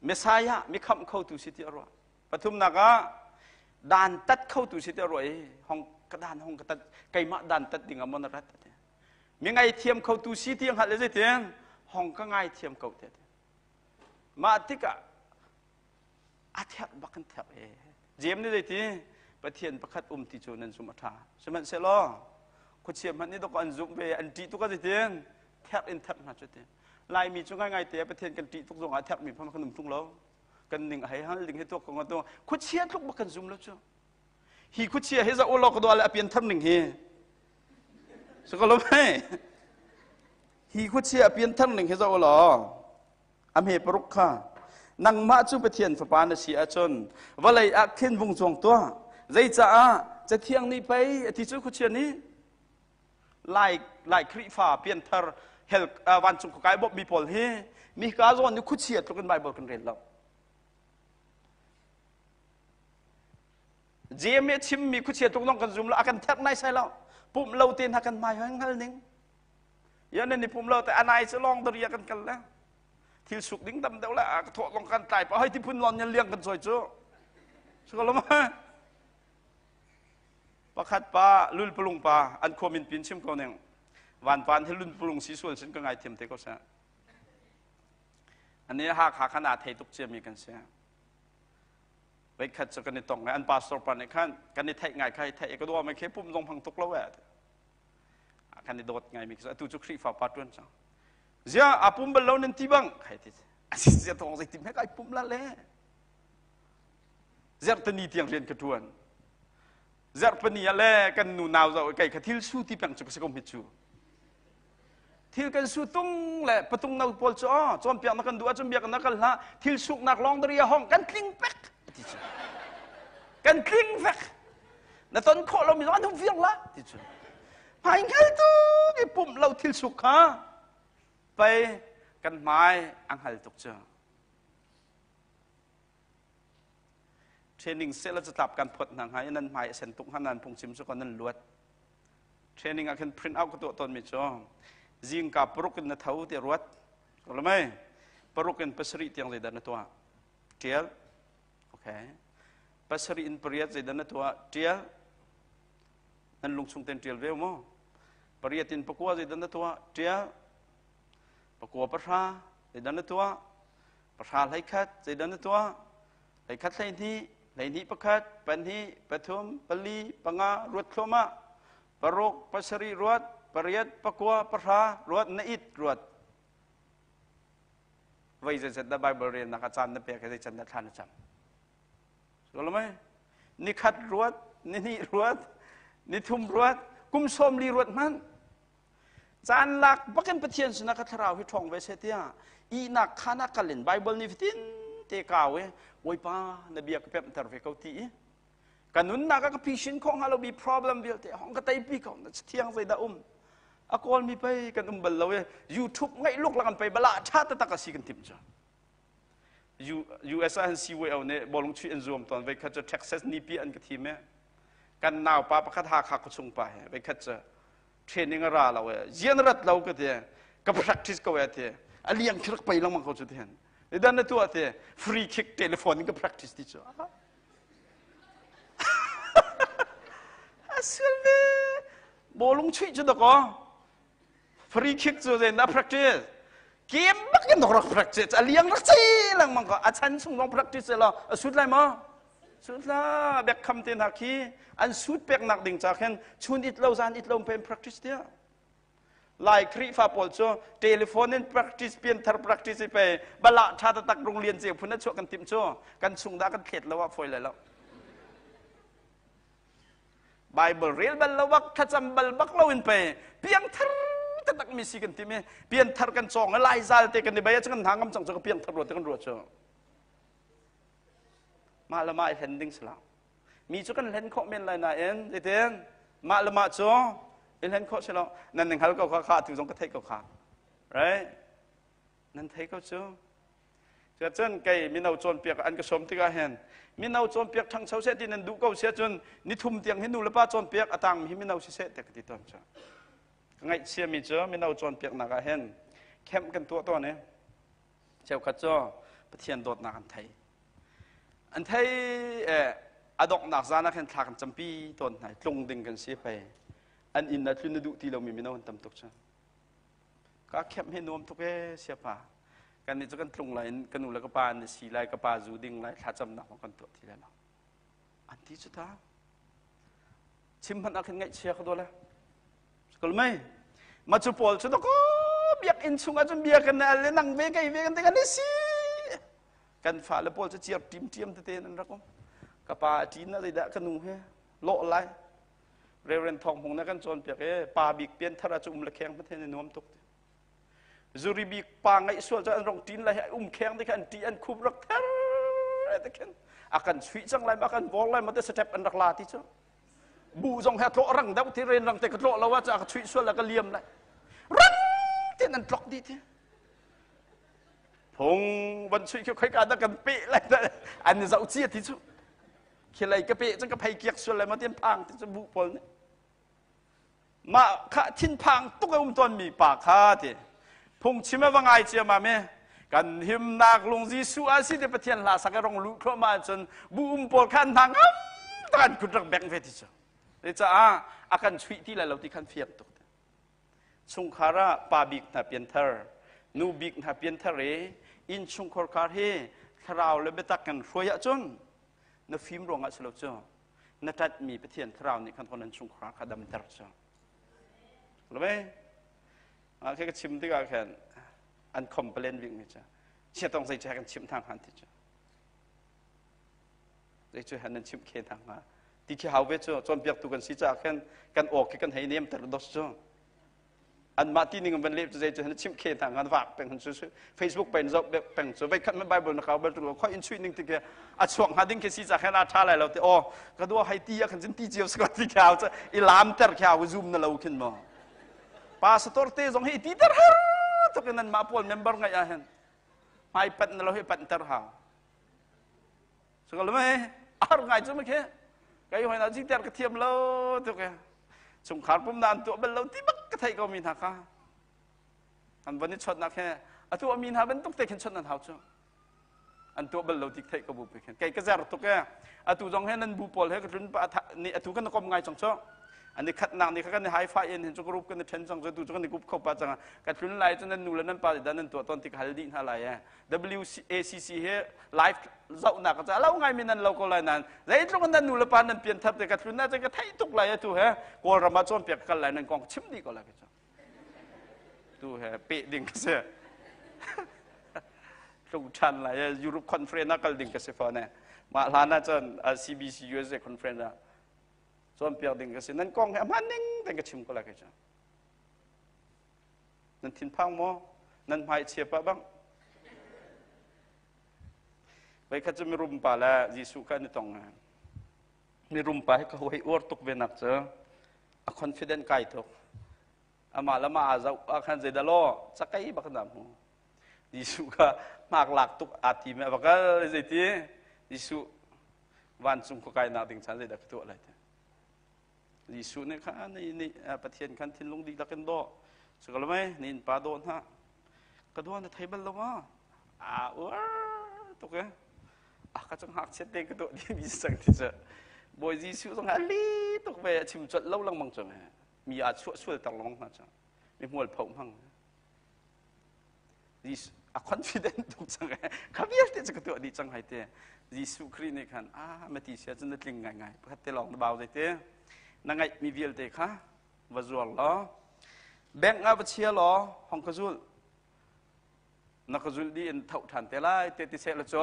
Messiah mi khamh khotu si ti a ruah. Pathumnak ah dantat khotu si ti a ruah i hong ka dan hong ka tat keimah dantat ding ah maw na rat ati. Mi ngaithiam khotu si ti a hngalh le zeitin hong ka ngaithiam ko te ati. Mah tikah a therh bak in therh e. Jeim nih zeiti Pathian pakhat um ti cu nan zumh a ṭha. Sihmanhsehlaw khuachia hmanh nih dawk an zumh ve an ṭih tuk ah zeitin therh in therh hna cu ti. Laimi cu ngaingai te Pathian kan ṭih tuk zong ah therhmi phang kan um ṭung lo. Kan ning a hei hal ding hi tuak ko nga khuachia tluk bak kan zum lo cu. Hi khuachia hi za ulaw ka dua le a pianthar ning hi. Sukalo mei. Hi khuachia a pianthar ning hi za ulaw a hme paruk kha nangmah cu Pathian fapa na si ahcun vawlei ah khin vung cuang tuah zeicaah cathiang nih pei a ti cu khuachia nih lai lai Khrihfa pianthar hel vancung khuakai bawmhmi pawl hi mi ka zawn nih khuachia tluk in Bible kan rel lo Jeim nih a chimmi khuachia tluk zong kan zum lo a kan therh nai sai lo pumh lo te hna kan hmai hoi hngal ning Ya nan i pum lo te anai cu long daria kan kal le thil suk ding dam deuh le a ka thawh long kan tlai pa hoi ti phun lon yan liang kan choi cu su lo ma pakhat pa lul pulung pa an khua min pin chim ko ning van pan hi lun pulung si sual sin ka ngai thiam te ko sa ani ha kha khan a thei tuk cia mi kan si veikhat cu kan i tong an pastor pa nih khan kan i theih ngai kha i theih ka dua mai khe pum zong phang tuk lo e kan i dawt ngaimi khi atu cu Khrihfa pa ṭuan cang zia a pum bal lo nan ti bang khai ti asi zia tawng zei tim he kai pum la le zertani tiang rian ka ṭuan zerpani ah le kan nu nau zo kai kha thil su ti peng cu ka si ko hmet cu thil kan su tung le patung no pawl cu aw cawnpiak na kan duh ahcun biak na kal hlah thil suknak lawng dari hong kan tling pek ti cu kan tling vek na ton khawh lomi zong an hung viar la ti cu hmai hngal tu i pumh lo thil suk kha pei kan hmai a hngal tuk cu training seh la catlap kan phot hna hnga i nan hmai a sen tuk hnga nan phungchim cu kan nan luat Training ah khin print out ka tuah tawnmi cu zingka paruk in na tho ti ruat. Ko lo mei? Paruk in pasarih tiang zeidah na tuah? Tial. Okay. Pasarih in pariat zeidah na tuah? Tial. Nan lungchung ten tial ve mu. Pariat in pakua zeidah na tuah? Tial. Pakua pahra zeidah na tuah? Pahra hleikhat zeidah na tuah? Hleikhat 12, 12 pakhat, pahnih, pathum, pali, panga, ruat thluahmah, paruk, pasarih ruat, pariat, pakua, pahra, ruat, na it ruat. Voi zeizat dah Bible relnak ah caan na pek i zei can dah thla na cam. So mei? Nikhat ruat, nihnih ruat, nithum ruat, kum 40 ruat hmanh. Caan lak bakin Pathian sinah ka thlarau hi ṭhawng ve seh tiah ihnak khaan ah kal in Bible ni fatin te kau i Bawipa na bia ka pemhter ve ko ti i ka nunnak ah ka phisin khawh hnga lo mi problem vialte hong ka teipi ko na thiang zeidah um a kawl mi pei kan um bal lo i YouTube ngaih luk lang an pei bala ṭha taktak a si kan timh cu US ah hin CYO nih bawlung chuih an zuam tawn veikhat cu Texas nipi an ka thim i kan naupa pakhat Hakha khuachung pa he veikhat cu training a ra lo e zian rat lo ka ti ka practice ko e ti a liang khi rak pei lengmang ko cu ti hin dan na tuah ti free kick telephone in ka practice ti cu a sual ve bawlung chuih cu dakaw free kick cu zein dah practice game bak in rak practice a liang rak chei lengmang ko a chan chung zong practice lo a sut lai maw sut la Beckham te hna khi an sut peknak ding cha khin chun it lo zan it lo pen practice tia lai Khrihfa pawl cu telephone in practice pianthar practice pe bala tha tak rung lian ce phun a chuah kan tim cu kan chung dah kan thlet lo ah foi lai lo Bible rel bal lo bak thlacam bal bak lo in pe piangthar taktak mi si kan ti mi pianthar kan cawng lai zal te kan i bai kan hna ngam cang cu piangthar ruat te kan ruat cu mah le mah i hlen ding si lo mi cu kan hlen khawh men lai nain zeitin mah le mah cu i hlen khawh si lo nan ning hal ko kha kha atu zong ka theih ko kha. Right? Nan thei ko cu. Cun kei mino cawnpiak an ka sawm tikah hin mino cawnpiak ṭhangcho seh ti nan duh ko sia cun nithum tiang hi nu le pa cawnpiak a tangmi hi mino siseh tiah ka ti tawn cu. Ka ngaihchiami cu mino cawnpiaknak ah hin camp kan tuah tawn i cheukhat cu Pathian dawtnak an thei. An thei a donghnak zan ah khin thla kan campi tawn hna tlung ding kan si pei. An inn ah tlun na duh ti lomi mino an tam tuk cu. Ka camp hi nuam tuk ee siapa. Kan nih cu kan tlung lai in ka nu le ka pa an si lai, ka pa zu ding lai, thlacamnak ma kan tuah ti lai lo. An ti cu ta. Chim hmanh ah khin ngaihchia ka dawle. Kul mei. Ma cu pawl cu ko biakinn chung ah cun bia kan al le nang ve kei ve kan ti kan si. Kan fale pawl cu ciar ṭim ṭiam tete an rak um. Ka pa a ṭin na zeidah ka nu he lawh lai. Reverend Thawng Hmung na kan cawnpiak i pa bik pianthar ah cu um le kheng hmanh hin nuam tuk. Zuri bik pa ngaih sual cu an rong ṭin lai um kheng te kha an ṭi an khup rak ther te khin a kan chuih cang lai ma kan bor lai ma te step an rak la ti cu bu zong he tlawh rang deuh ti ren rang te ka tlawh lo ah cu a ka chuih sual la ka liam lai rang ten an tlok dih ti phung van chuih khi khoi ka dah kan pe lai an zoh chia ti cu khilei ka pe cu ka phei kiak sual lai ma tian phang ti cu bu pawl nih mah kha thinphang tuk a um tawn mi pa kha ti phungchim a va ngai cia ma me kan himnak lung Jesuh a si te Pathian hla sak rong lu thluahmah ahcun bu um pawl khan hna ngam tak an kut rak beng ve ti cu le caah a kan chuih ti lai lo ti khan fiang tuk chungkhar ah pa bik hna pianthar nu bik hna pianthar i inn chungkhar khar hi thlarau le biatak kan hruai ahcun na fim ruangah si lo cu na ṭanhmi Pathian thlarau nih khan nan chungkhar kha damter cu love ah khi ka chim tikah khan an complain bik mi cu chiatong zei cu kan chim thang han ti cu zei cu han nan chim khe thang ha ti khi hau ve cu cawnpiaktu kan si caah khan kan aw khi kan hei nem ter dos cu anmah ti ning van leh cu zei cu na chimh khe hna ngan vak peng cu Facebook pen zoh peng cu vei khat man Bible na kau bal tu khoi in chuih ning ti ke a chuak hnga ding khi si ca khen a tha lai lo ti o ka dua hai ti a khan cin ti cio ska ti khao cha i lam ter khao zoom na lo khin mo pastor te zong hi ti ter har tuk in nan ma pawl member ngai a hen hmai pat na lo hi pat ter hau so lo me ar ngai chu ma khe kai hoi na ji ter ka thiam lo tuk e chungkhar pum na an tuah bal lo ti bak ka theih ko mi hna kha an van i chawtnak he a tuah mi hna bantuk te khin chawt nan hau cu an tuah bal lo ti theih ko bu pi khin kei ka zer tuk e atu zong he nan bu pawl he ka tlun pa ni atu kan kom ngai chong cho an i khatnak ni kha kan i hai fa in hin cu group kan i then chong cu tu cu kan i gup kho pa chang ka tlun lai cu nan nu le nan pa dan nan tuah ton ti ka hal dih hna lai e WACC hi live zohnak ka lo ngai mi nan lo ko lai nan zeitluk nan nu le pa nan pian thar te ka tlun na ka theih tuk lai atu he kawlram ah cawnpiak kal lai nan kong chim dih ko lai ka tu he pe ding ka si tlung than lai Europe conference ah kal ding ka si fa ne mah hlan ah cun CBC USA conference ah cawnpiak ding ka si nan kong he hman ning ten ka chim ko lai ka Nan thinphang maw? Nan hmai chia pah bang. Voikhat cu mirum pa le Jesuh kha an i tong. Mirum pa hi ka hoi uar tuk ve nak cu a confident kai tuk. Amah le mah aa zoh ah khan zeidah law cakei bak na hmu. Jesuh kha hmak lak tuk aa ti me a va kal zeiti Jesuh vancung khua kainak ding chan zeidah ka tuah lai ti. Jesuh nih khan nih Pathian khan thinlung dihlak in daw. Cu ka mei nin pa daw hna. Ka dua na thei bal lo ma? A uar tuk e. A ka chung hak chiat te ka tuah di mi sang ti cu. Bawi Jesuh zong a li tuk ve a chim colh lo lengmang cu mi aa chuah sual ter lengmang hna cu. Mi hmual pho hmang. A confident tuk cang e. Kha vialte cu ka tuah dih cang hai te. Jesuh Khrih nih khan a mati sia cun na tling ngai ngai pakhat te lawng na bau zei te. Na ngaih mi vialte kha va zuar law bank ah va chia law hong ka zul na ka zulh dih in tho ṭhan te lai te ti seh la cu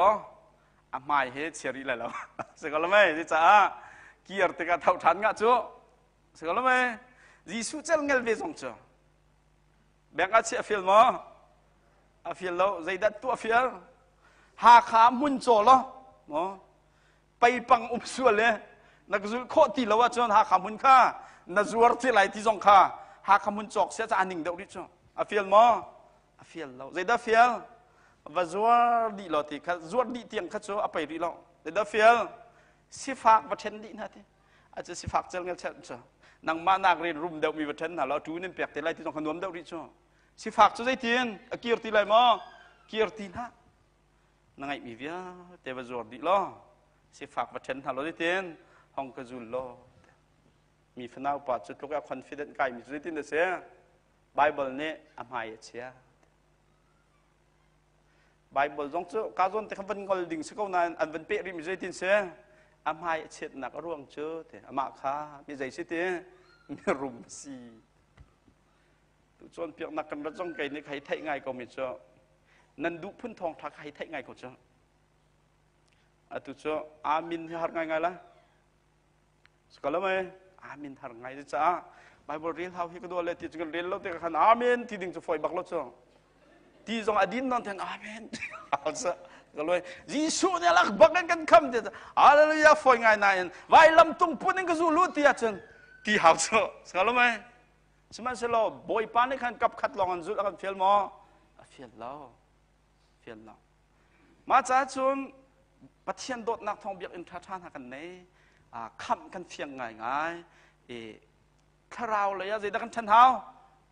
a hmai he chia rih lai lo si ko lo mei cucaah kir tikah tho ṭhan ngah cu si ko lo mei Jesuh cel ngel ve zong cu Bank ah chiah a fial maw? A fial lo. Zeidah tuah fial? Hakha hmun caw law maw? Peipang um sual le na ka zulh khawh ti lo ahcun Hakha hmun kha na zuar ti lai ti zong kha Hakha hmun cawk sia ca a ning deuh rih cu. A fial maw? A fial lo. Zeidah fial? Va zuar dih law ti kha zuar dih tiang kha cu a pei rih lo. Zeidah fial? Sifak va ṭhen dih hna ti. A cu sifak cel ngel chel cu. Nangmah nak rin rum deuh mi va ṭhen hna law tu nin pek te lai ti zong kha nuam deuh rih cu. Sifak cu zeitin? A kir ti lai maw? Kir ti hlah. Na ngeihmi vialte va zuar dih law sifak va ṭhen hna law zeitin? Hong ka zul law. Mi fanau pa cu tluk a confident kai mi cu zeitin a si? Bible nih a hmai a chia. Bible zong cu ka zawn te kha van ngol ding si ko nain an van peh rih mi zeitin si? A hmai a chiatnak a ruang cu te amah kha mi zei si ti? Mirum si. Tu cawnpiaknak kan rat zong kei nih hei theih ngai ko mi cu nan duh phun thawngṭha kha hei theih ngai ko cu. Atu cu amin hi har ngai ngai la. Sikalam ai amin har ngai caah Bible rel hau hi ka dua le ti cu kan rel lo te khan amen ti ding cu foi bak lo cu. Ti zong a din non ten amen. Ka loi Jesuh nih alak bak in kan kham ti hallelujah foi ngai nain vailam tung pun in ka zu lu ti ahcun ti hau cu. Sikalam ai Sihmanhsehlaw Bawipa nih khan kap khat lawng an zulh a kan fial maw? A fial lo. Fial lo. Mah caah cun Pathian dawtnak thawng biakinn ṭhaṭha hna kan nei. Khamh kan fiang ngaingai. I thlarau lei ah zeidah kan ṭhan hau?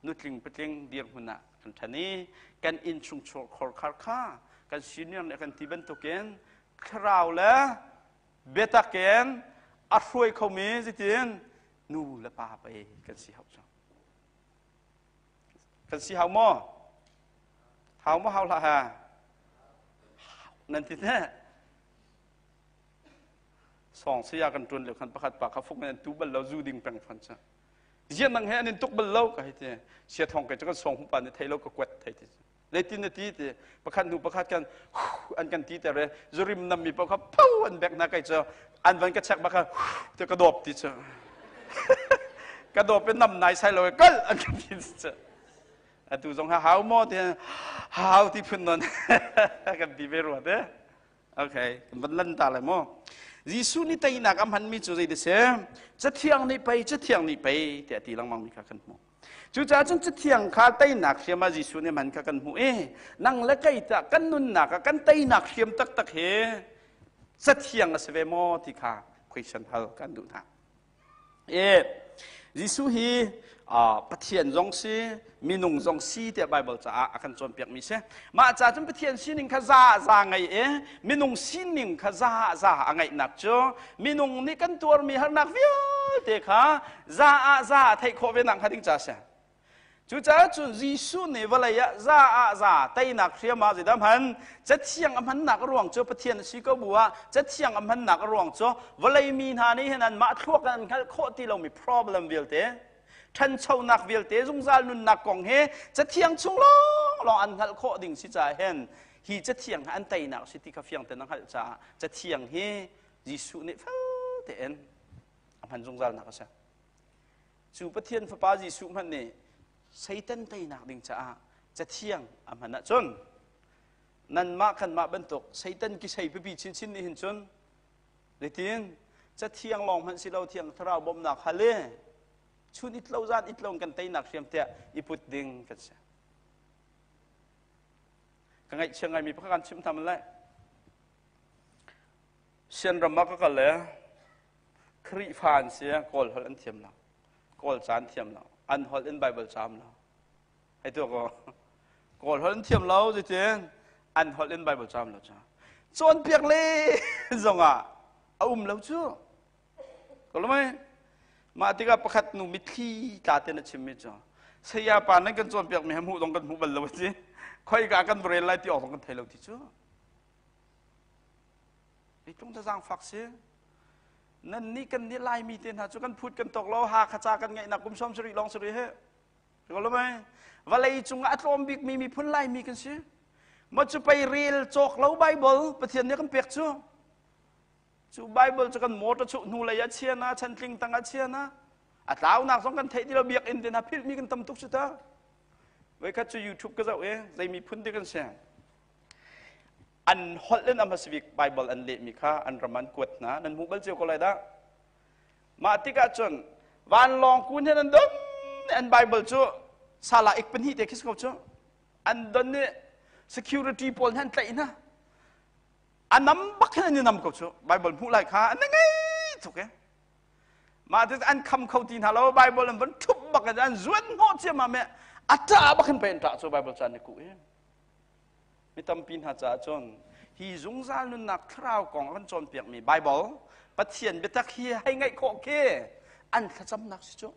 Nutling patling dirhmun ah kan ṭhan i kan innchung khorkhar kha kan senior nih kan ti bantukin thlarau le biatak in a hruai khomi zeitin nu le pa pei kan si hau cu kan si hau maw hau maw hau hlah ha nan ti ne song saya kan tuan lio khan pakhat pa kha fuk nan tu bal lo zu ding peng fan cha zian nang he an in tuk bal lo ka hei ti sia thong kai chu kan song hu pa ni thei lo ka kuat thei ti Zeitin na ti ti pakhat hnu pakhat kan an kan ti ter i zurim nammi paoh kha pho an bek hna kai cu an van ka check bak kha ti ka dawp ti cu ka dawp in nam nai sai lo kal an ka ti cu atu zong ha hau maw ti hau ti phun non kan ti ve rua te okay kan van lan ta lai maw Jesuh nih teinak a hmanmi cu zei ti si cathiang nih pei cathiang nih pei tiah ti lengmang mi kha kan hmuh Cucaah cun Cathiang kha teinak hriam ah Jesuh nih man kha kan hmuh i nang le kei tah kan nunnak ah kan teinak hriam taktak hi Cathiang a si ve maw ti kha question hal kan duh hna. E, Jesuh hi Pathian zong si, minung zong si tiah Bible caah a kan cawnpiakmi si. Mah ca cun Pathian sining kha za za ngei i minung sining kha za za a ngeihnak cu minung nih kan tuarmi harnak vialte kha za ah za a theih khawh ve nak hnga ding ca si. Cucaah cun Jesuh nih vawlei ah za ah za teinak hriam ah zeidah hman cathiang a hmannak a ruang cu Pathian a si ko bu ah cathiang a hmannak a ruang cu vawlei mi hna nih hin anmah thluak in an hngalh khawh ti lomi problem vialte ṭhanchonak vialte zungzal nunnak kong hi cathiang chung lawnglawng an hngalh khawh ding si caah hin hi cathiang hi an teinak a si ti kha fiang tein a hngalh caah cathiang hi Jesuh nih fel tein a hman zungzalnak a si. Cu Pathian Fapa Jesuh hmanh nih Satan teinak ding caah cathiang a hman ahcun nanmah kanmah bantuk Satan kisei pipi chinchin nih hin cun zeitin cathiang lawng hmanh si lo thiang thlarau bawmhnak hal i chun it lo zan it lo kan teinak hriam tiah i put ding kan si. Ka ngaihchia ngaimi pakhat kan chimh hna lai. Sianram ah ka kal le Khrihfa an si Kawl holh an thiam lo. Kawl ca an thiam lo. An holh in Bible caam lo. Hei tu ko. Kawl holh an thiam lo zeitin an holh in Bible caam lo ca. Cawnpiak le zongah a um lo cu. Ko lo mei? Mah tikah pakhat nu mitthli tla ten a chimmi cu saya pa nan kan cawnpiak mi he hmuh dong kan hmu bal lo a si. Khoi ka kan rel lai ti awk zong kan thei lo ti cu. Leitlung ta zaangfak si. Nan nih kan nih Laimi te hna cu kan phut kan tawk lo Hakha ca kan ngeihnak kum 70 lawng si rih he. Ko mai. Vawlei cungah a tlawm bikmi miphun Laimi kan si. Ma cu pei rel cawk lo Bible Pathian nih kan pek cu. Cu Bible cu kan motor chuh hnu lei ah chia na chantling tang ah chia na. A tlaunak zong kan theih ti lo biakinn te hna philhmi kan tam tuk cu ta. Voikhat cu YouTube ka zoh i zei miphun ti kan si. An holh in a hmasa bik Bible an lehmi kha an ram an kuat hna. Nan hmuh bal cio ko lai dah. Mah tikah cun vanlawng kun hin an dum an Bible cu sala ik pahnih te khi si ko cu. An don i security pawl hna an tlaih hna. A nam bak hin an i nam ko cu. Bible hmuh lai kha an ngei tuk e. Mah ti an kham kho ti hna lo. Bible an van ṭhup bak in an zuan hnawh ciammam e. A ṭah bak hin pei an ṭah cu Bible ca an i kuh i. Mi tampi hna caah cun hi zungzal nunnak thlarau kong a kan cawnpiakmi Bible Pathian biatak hi hei ngaih khawh khi an thlacamnak si cu.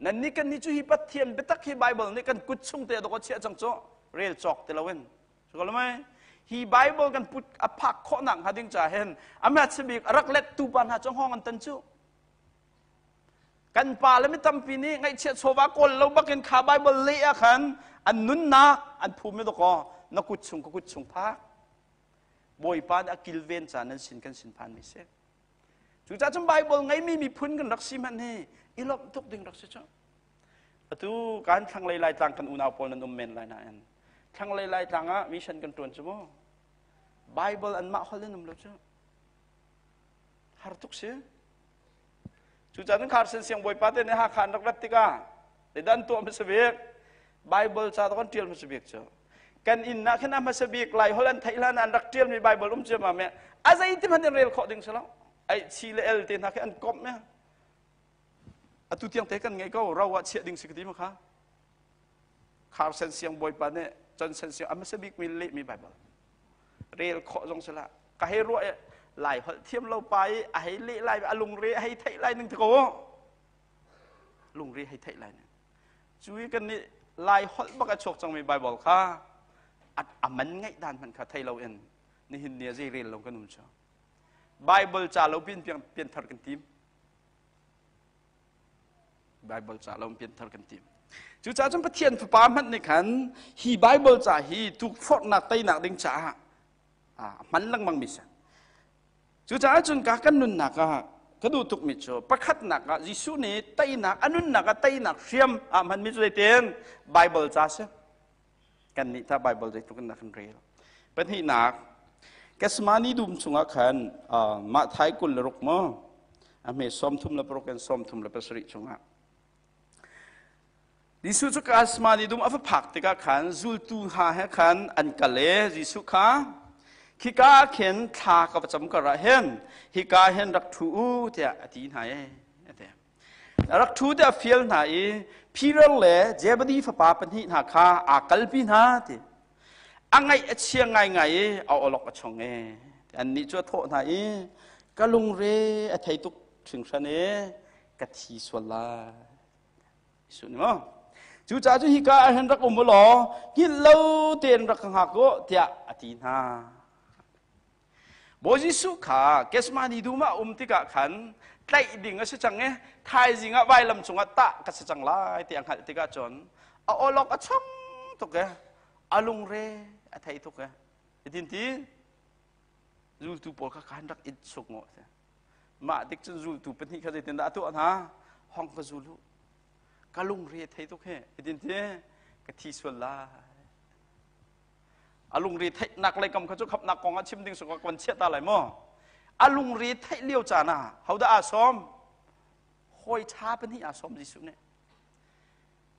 Nannih kan nih cu hi Pathian biatak hi Bible nih kan kut chung te dawk a chiah cang cu rel cawk ti loin. Cu hi Bible kan put a phak khawhnak hnga ding ca hin a hmasa bik a rak lettu pa hna cu hngawng an tan cu. Kan pa le mi tampi nih ngaihchiat chawva kawl lo bakin kha Bible leh ah khan an nunnak an phum i dawkaw na kut chung ka kut chung phak. Bawipa nih a kilven ca nan sin kan sin phan mi si. Cucaah cun Bible ngeimi miphun kan rak si hmanh hi i lawmh tuk ding rak si cu. Atu kan thlanglei Laitlang kan unau pawl nan um men lai nain thlanglei Laitlang ah mission kan ṭuan cu mu. Bible anmah holh in um lo cu. Har tuk si. Cucaah cun Carson siangbawipa te nih Hakha an rak rat tikah zeidah an tuah hmasa bik? Bible ca kan ṭial hmasa bik cu. Kan inn ah khin a hmasa bik Lai holh an theih hlan ah an rak ṭialmi Bible um ciammam i a zeiti hmanh in rel khawh ding si lo. Ai chi le el te hna khi an komh i atu tiang te kan ngei ko ro ah chiah ding si ka ti ma kha. Carson siangbawipa nih Johnson siang a hmasa bik mi lehmi Bible. Rel khawh zong si lah. Ka hei ruah i lai holh thiam lo pa i a hei leh lai a lungre a hei theih lai ning ti ko lungre hei theih lai ning cu i kan nih lai holh bak a chuak cangmi Bible kha a man ngaih dan hmanh kha thei lo in nihin ni a zei rel lo kan um cu Bible ca lo pin pianthar kan tim Bible ca lo pianthar kan tim. Cucaah cun Pathian Fapa hmanh nih khan hi Bible ca hi tukforhnak teinak ding caah a hman lengmang mi si. Cucaah cun ka kan nunnak ah ka duh tukmi cu pakhatnak ah Jesuh nih teinak a nunnak ah teinak hriam a hmanmi cu zeitin Bible ca si. Kan nih ta Bible zeitluk in kan rel. Pahnihnak Gethsemane dum chungah khan Matthai 26 maw a hme 36 in 37 chungah Jesuh cu Gethsemane dum a va phak tikah khan zultu hna he khan an kal i Jesuh kha khika ah khin thla ka va cam kar ah hin hika hin rak ṭhu u tiah a ti hna i a ti. Rak ṭhu tiah a fial hna i Peter le Zebedi fapa pahnih hna kha aa kalpi hna ti. A ngaih a chia ngaingai i a awlok a chong i annih cu a thawh hna i ka lungre a thei tuk hringhran i ka thi sual lai. Jesuh nih maw cucaah cu hika ah hin rak um u law hngilh lo tein rak ka hngak u tiah a ti hna. Bawi Jesuh kha Gethsemane dum ah um tikah khan tlaih ding a si cang i thaizing ah vailam cungah tah ka si cang lai ti a hngalh tikah cun a awlok a chong tuk i a lungre a thei tuk i hitin ti zultu pawl kha khan rak it suk ngawh mah tik cun zultu pahnih kha zeitindah a tuah hna hong ka zul u ka lungre thei tuk he hitin ti ka thi sual lai A lungre theihnak lei kam kha cu khamnak kong ah chim ding sungah kan chiah ta lai maw? A lungre theih lio caan ah hodah aa sawm? Hawi ṭha pahnih aa sawm Jesuh nih.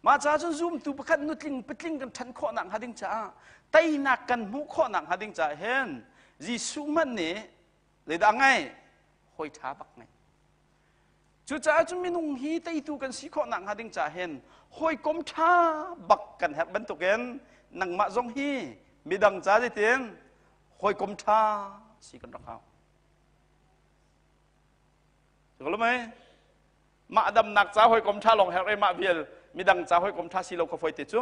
Mah caah cun zumtu pakhat nutling patling kan ṭhan khawhnak hnga ding caah teinak kan hmuh khawhnak hnga ding caah hin Jesuh hmanh nih zeidah ngeih? Hawi ṭha bak ngeih. Cucaah cun minung hi teitu kan si khawh nakhnga ding caah hin hawikom ṭha bak kan herh bantukin nangmah zong hi midang ca zeitin hawikom ṭha si kan rak hau. Mei mah damnak ca hawikom ṭha lawng herh i mah vial midang ca hawikom ṭha si lo kha fawi te cu.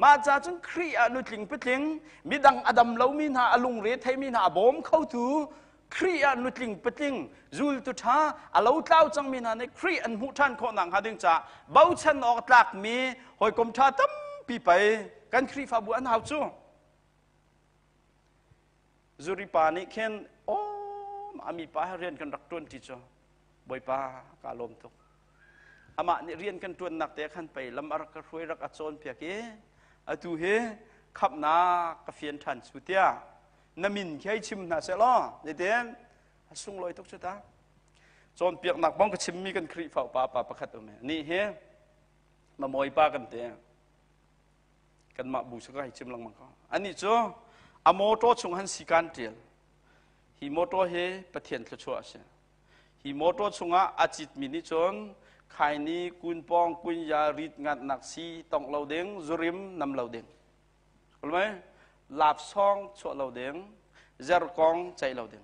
Mah ca cun Khrih ah nutling patling midang a dam lomi hna a lungre theimi hna a bawm khotu Khrih ah nutling patling zultu ṭha a lotlau cangmi hna nih Khrih an hmuh ṭhan khawh nakhnga ding caah bochan awk tlakmi hawikom ṭha tampi pei kan Khrihfabu an hau cu. Zuri pa nih khin aw a mi pa he rian kan rak ṭuan ṭi cu Bawipa kaa lawm tuk. Amah nih rian kan ṭuannak te khan pei lam a rak ka hruai rak a cawnpiak i atu hi khamhnak ka fian ṭhan cu tiah na min khi hei chim hna seh law zeitin a sunglawi tuk cu ta. Cawnpiaknak bang ka chimmi kan Khrihfa upa pa pakhat um i nih hi mamawi pa kan ti. Kanmah bu sa ka hei chim lengmang ko. Anih cu a motor chung han sikan ṭial. Hi motor hi Pathian thluachuah a si. Hi motor chungah a citmi nih cun khaini, kunpawng, kunya, rit ngatnak si tongh lo ding, zurim nam lo ding. Kulmai lapsawng chuah lo ding, zerkong ceih lo ding.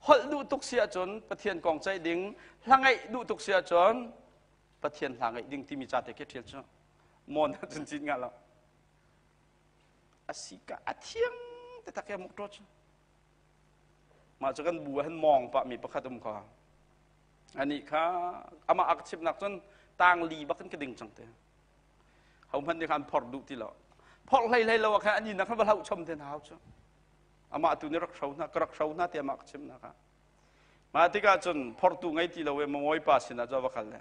Holh duh tuk si ahcun Pathian kong ceih ding, hla ngaih duh tuk si ahcun Pathian hla ngaih ding timi ca te khi ṭhial cu mawn ahcun cin nga lo. A si ka a thiang te tak ya muk cu. Mah cu kan bu ah hin mawng pah mi pakhat um kha. Ani kha amah a ka chimnak cun tang li bak in ka ding cang te. Ho hmanh nih khan phorh duh ti lo. Phorh hlei hlei lo ah khan an inn ah khan va hlauh chom te hna hau cu. Amah tu nih rak hro hna, ka rak hro hna ti amah ka chimnak ah. Mah tikah cun phortu ngei ti lo i mamawi pa sinah cu a va kal le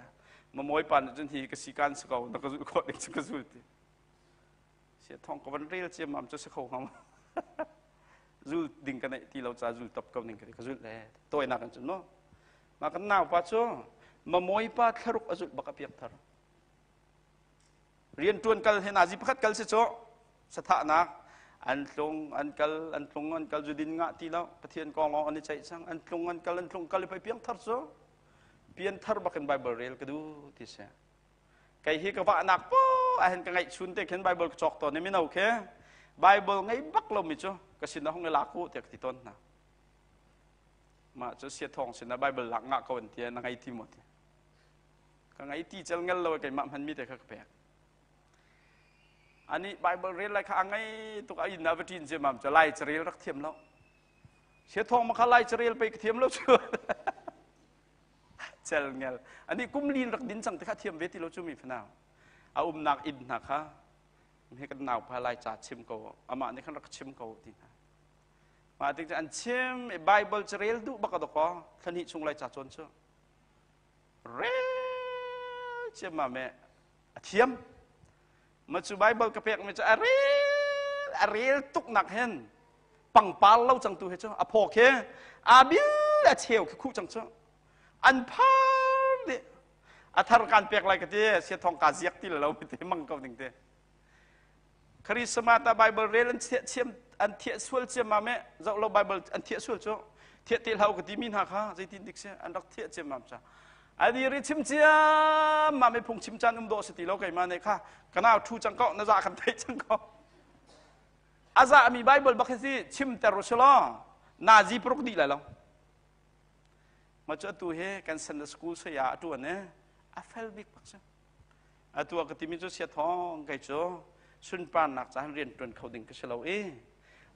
mamawi pa nih cun hi ka si kan si ko na ka zulh khawh ding cu ka zul ti. Sia thong ka van rel ciammam cu si kho hnga zul ding ka neih ti lo ca zul top ko ning ka ti ka zulh le tawinak in cun mu. Mah kan nau pa cu mamawi pa thlaruk a zulh bak a piak thar. Rianṭuan kal he nazi pakhat kal si cu sathahnak an tlung an kal an tlung an kal zudin ngah ti lo Pathian kong lawng an i ceih cang an tlung an kal an tlung kal i pei piang thar cu pian thar bakin Bible rel ka duh ti si kei hi ka vahnak po ahin ka ngaih chun te khin Bible ka cawk tawn i mino khi Bible ngei bak lo mi cu ka sin ah hung i lak u tiah ka ti tawn hna mah cu sia thawng sin ah Bible lak ngah ko an ti na ngei ti maw ti Ka ngei ti cel ngel lo keimah hmanmi te kha ka pek. Ani Bible rel lai kha a ngei tuk a inn ah va ṭin ciammam cu lai carel rak thiam lo. Sia thawng ma kha lai carel pei ka thiam lo cu. Cel ngel. Ani kum lin rak din cang te kha thiam ve ti lo cu mi fanau. A umnak inn hna kha he kan nau pa lai ca chim ko amah nih khan rak chim ko ti hna. Mah tik an chim Bible carel duh bak a ko thla chung lai ca cawn cu. Rel ciammam e a thiam. Ma cu Bible ka pek mi cu a rel a rel tuk nak hin pangpar lo cang tu he cu a phaw khi a bil a cheu khi khuh cang cu an phar dih a thar kan pek lai ka ti sia thong ka ziak ti lo mi te mang ko ding te Christmas ta Bible rel an thiah chiam an thiah sual ciammam e zoh lo Bible an thiah sual cu thiah te hlau ka ti mi hna kha zeitin dik si an rak thiah ciammam cha ani ri chim ciammam e phung chim caan um dawh si ti lo keimah ne kha kanau thu cang ko na za kan theih cang ko a za mi Bible bak hi si chim ter u law nazi paruk dih lai lo ma cu atu he kan Sunday school saya a tuan e a fel bik bak si Atu ah ka timi cu sia thawng kei cu sunparnak caah rian ṭuan kho ding ka si lo i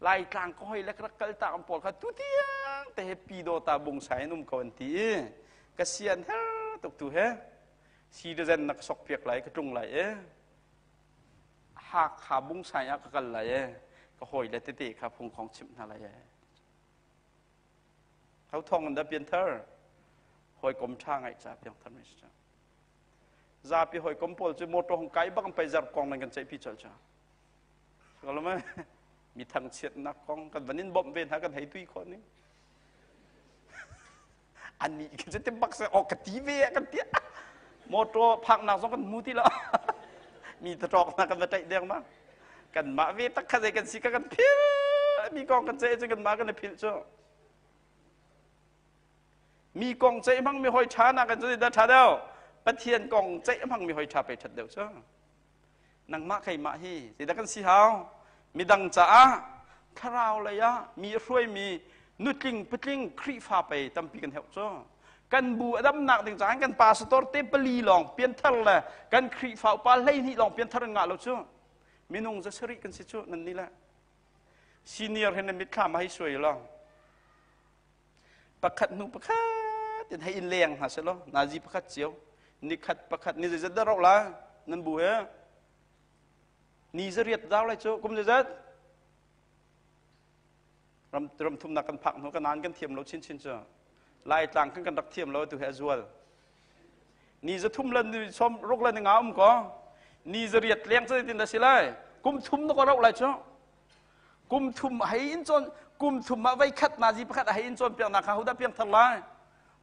Laitlang ka hoi le ka rak kal tak pawl kha tutiang te he Pyidawta bungsai in um ko an ti i ka sian her tuk tu he citizen na ka sok piak lai ka tlung lai i Hakha bungsai ah ka kal lai i ka hawi le tete kha phungkhong chimh hna lai e Ho thawng in dah pianthar hawikom ṭha ngaih ca piangthar mi si Zapi hawikom pawl cu motor hung kai bak pei zarh kong nan kan ceihpi colh cu. Kalau ma mi thangchiatnak kong kan van in bawmh ve hna kan hei tui khawh ning. Ani khi cu ti bak se ok ka ti ve kan ti. Motor phaknak zong kan hmu ti lo. Mi taṭawk na kan va ṭaih deng ma. Kan mah ve tak kha zei kan si ka kan phil. Mi kong kan ceih cu kan mah kan i philh cu. Mi kong ceih hmangmi hawi ṭha nakin cu dah ṭha deuh? Pathian kong ceih hmangmi hawi ṭha pei ṭhat deuh cu. Nangmah keimah hi zeidah kan si hau? Midang caah thlarau lei ah mi a hruaimi nutling patling Khrihfa pei tampi kan heuh cu. Kan bu a damnak ding caah kan pastor te pali lawng pianthar le kan Khrihfa upa 12 lawng pianthar an ngah lo cu. Minung za sarih kan si cu nan nih le. Senior he na mitthlam hei suai lo. Pakhat hnu pakhat in hei in leng hna selaw nazi pakhat cio nikhat pakhat ni zeizat dah rauh la nan bu he ni zariat dau lai cu kum zeizat ram ram thumnak kan phak hnu kan nan kan thiam lo chin chin cu laitlang kan kan rak thiam lo tu he a zual ni za thum le ni som ruk le ni nga um ko ni zariat leng cu tin da si lai kum thum na ko rauh lai cu Kum thum hei in cawn kum thum ah voi khat nazi pakhat a hei in cawnpiaknak kha hodah piangthar lai?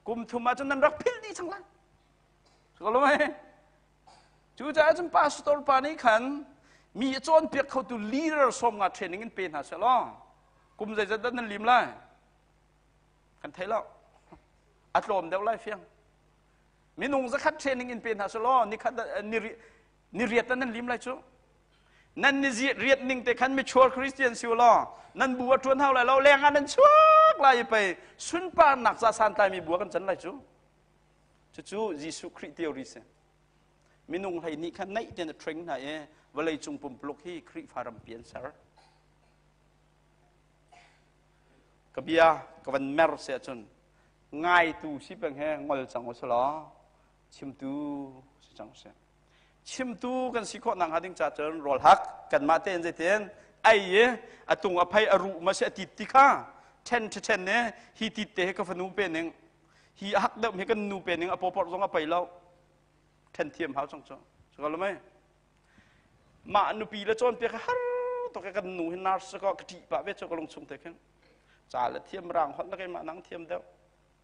Kum thum ah cun nan rak philh dih cang lai. Cucaah cun pastor pa nih khan Mi a cawnpiak khotu leader 50 training in pe hna seh law kum zeizat dah nan lim lai? Kan thei lo. A tlawm deuh lai fiang. Minung 100 training in pe hna seh law nikhat ni riat nan lim lai cu. Nan ni riat ning te khan mature Christian si law nan bu a ṭuan hau lai lo leng ah nan chuak lai i pei sunparnak ca santlaimi bu ah kan can lai cu. Cucu Jesuh Khrih theory si. Minung hlei nih khan naih tein a train hna i vawlei cung pumpuluk hi Khrihfa rampi an ser. Ka bia ka van mer si ahcun ngaitu si peng he ngol cang u law chimtu si cang usih. Chimtu kan si khawh nak hnga ding ca cun rawl hak kanmah tein zeitin ei i a tung a phei a ruh ma si a tit ti kha ṭhen ṭhen ne hi tit te hi ka fanu pe ning hi a hak deuh hi kan nu pe ning a pawpawrh zong a pei lo ṭhen thiam hau cang cu cu lo mei mah nupi le cawnpiak har tuk kan nu hi nurse ko ka ṭih pah ve cu ka lung chung te khin ca le thiam rang holh le keimah nang thiam deuh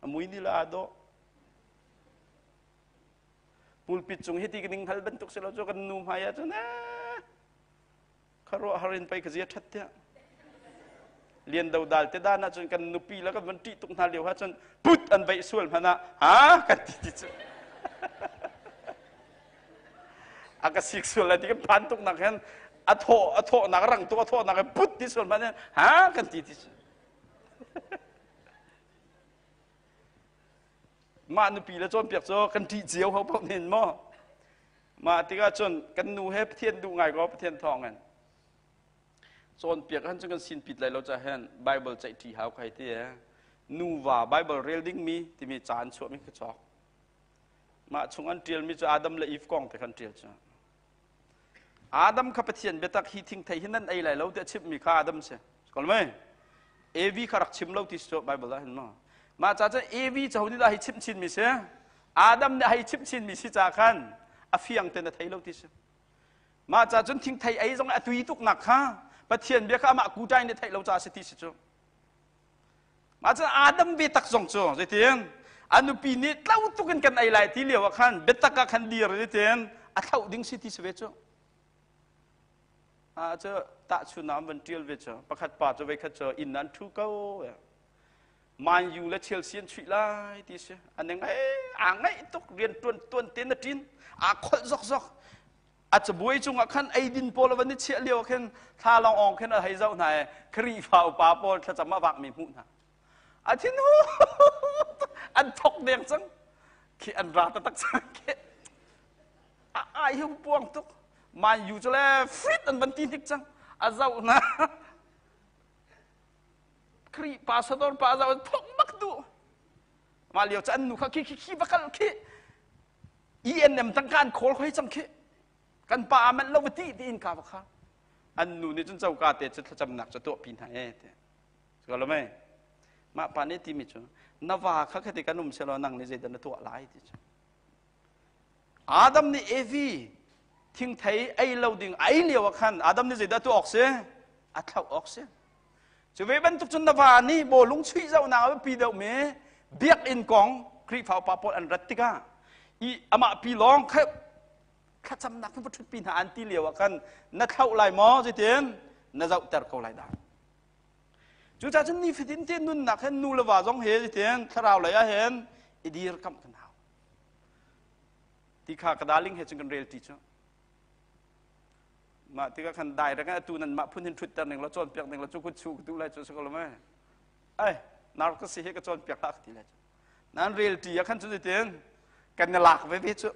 a mui ni le aa dawh pulpit cung hi ti ka ning hal bantuk si lo cu kan nu hmai ah cun khuaruah har in pei ka zia ṭhat tiah lian do dal te dan ahcun kan nupi le kan van ṭih tuk hna lio ahcun put an veih sual hmanh ah ha kan ti ti cu a ka sik sual lai ti kan phan tuk nak hin a thawh a thawh nak rang tuk a thawh nak put ti sual hmanh hin ha kan ti ti cu mah nupi le cawnpiak cu kan ṭih cio ho paoh nin maw Mah tikah cun kan nu he Pathian duh ngai ko Pathian thawng in cawnpiak han cu kan sin pit lai lo ca hen Bible ceih ṭi hau kai ti e nuva Bible rel ding mi timi ca an chuah mi ka cawk. Mah chung an ṭial mi cu Adam le Eve kong te khan ṭial cu. Adam kha Pathian biatak hi thingthei hi nan ei lai lo tiah chimh mi kha Adam si. Kol mei? Evi kha rak chim lo ti cu Bible ah hin maw? Mah ca cun Evi cu ho nih dah hi chimh chin mi si? Adam nih a hei chimh chinmi si ca khan a fiang ten a thei lo ti si. Mah ca cun thingthei ei zong a tui tuknak kha Pathian bia kha amah kutai nih theih lo ca a si ti si cu. Mah cun Adam ve tak zong cu zeitin a nupi nih tlo tuk in kan ei lai ti lio ah khan biatak ah khan dir zeitin a thlauh ding si ti si ve cu. Ah cu tahchunnak an van ṭial ve cu pakhat pa cu veikhat cu inn an ṭhu ko. Man U le Chelsea an chuih lai ti si. An i ngaih aa ngaih tuk rian tuan tuan te na ṭin aa kholh zokzok. A cabuai cungah khan eidin pawl a van i chiah lio khin thla lawng awng khin a hei zoh hna i Khrihfa upa pawl thlacam a vakmi hmuh hna. A thin hu an thok deng cang. Khi an ra taktak cang. Khi a ai hi puang tuk. Man U cu le frit an van ti hnik cang. A zoh hna. Khrih pa sador pa zau thok bak duh mah lio cu an nu kha khi khi khi va kal khi ENM tangka an khawl khoi cang khi kan pa a manh lo va ti tiin ka va kha an nu nih cun coka te cu thlacamnak cu tuah pi hna e te ko lo mei mah pa nih timi cu na va kha khati kan um selaw nang nih zeidah na tuah lai ti cu Adam nih Evi thingthei ei lo ding ei lio ah khan Adam nih zeidah tuah awk si a thlauh awk si Cu ve bantuk cun na va nih bawlung chuih zohnak a biapi deuhmi biakinn kong Khrihfa upa pawl an rat tikah i amah pi lawng kha thlacamnak va ṭhutpi hna an ti lio ah khan na thlauh lai maw zeitin na zohter ko lai dah. Cucaah cun nifatin te nunnak hin nu le va zong he zeitin thlarau lei ah hin i dirkamh kan hau. Ti kha ka darling he cun kan rel ṭi cu. Mah tikah khan direct in atu nan mah phun hin ṭhutter ning law cawnpiak ning law cu kut chu ka duh lai cu si ko lo mei. Ai, nar ka si hi ka cawnpiak hlah ka ti lai cu. Nan rel ṭi ah khan cu zeitin kan i lak veve cu.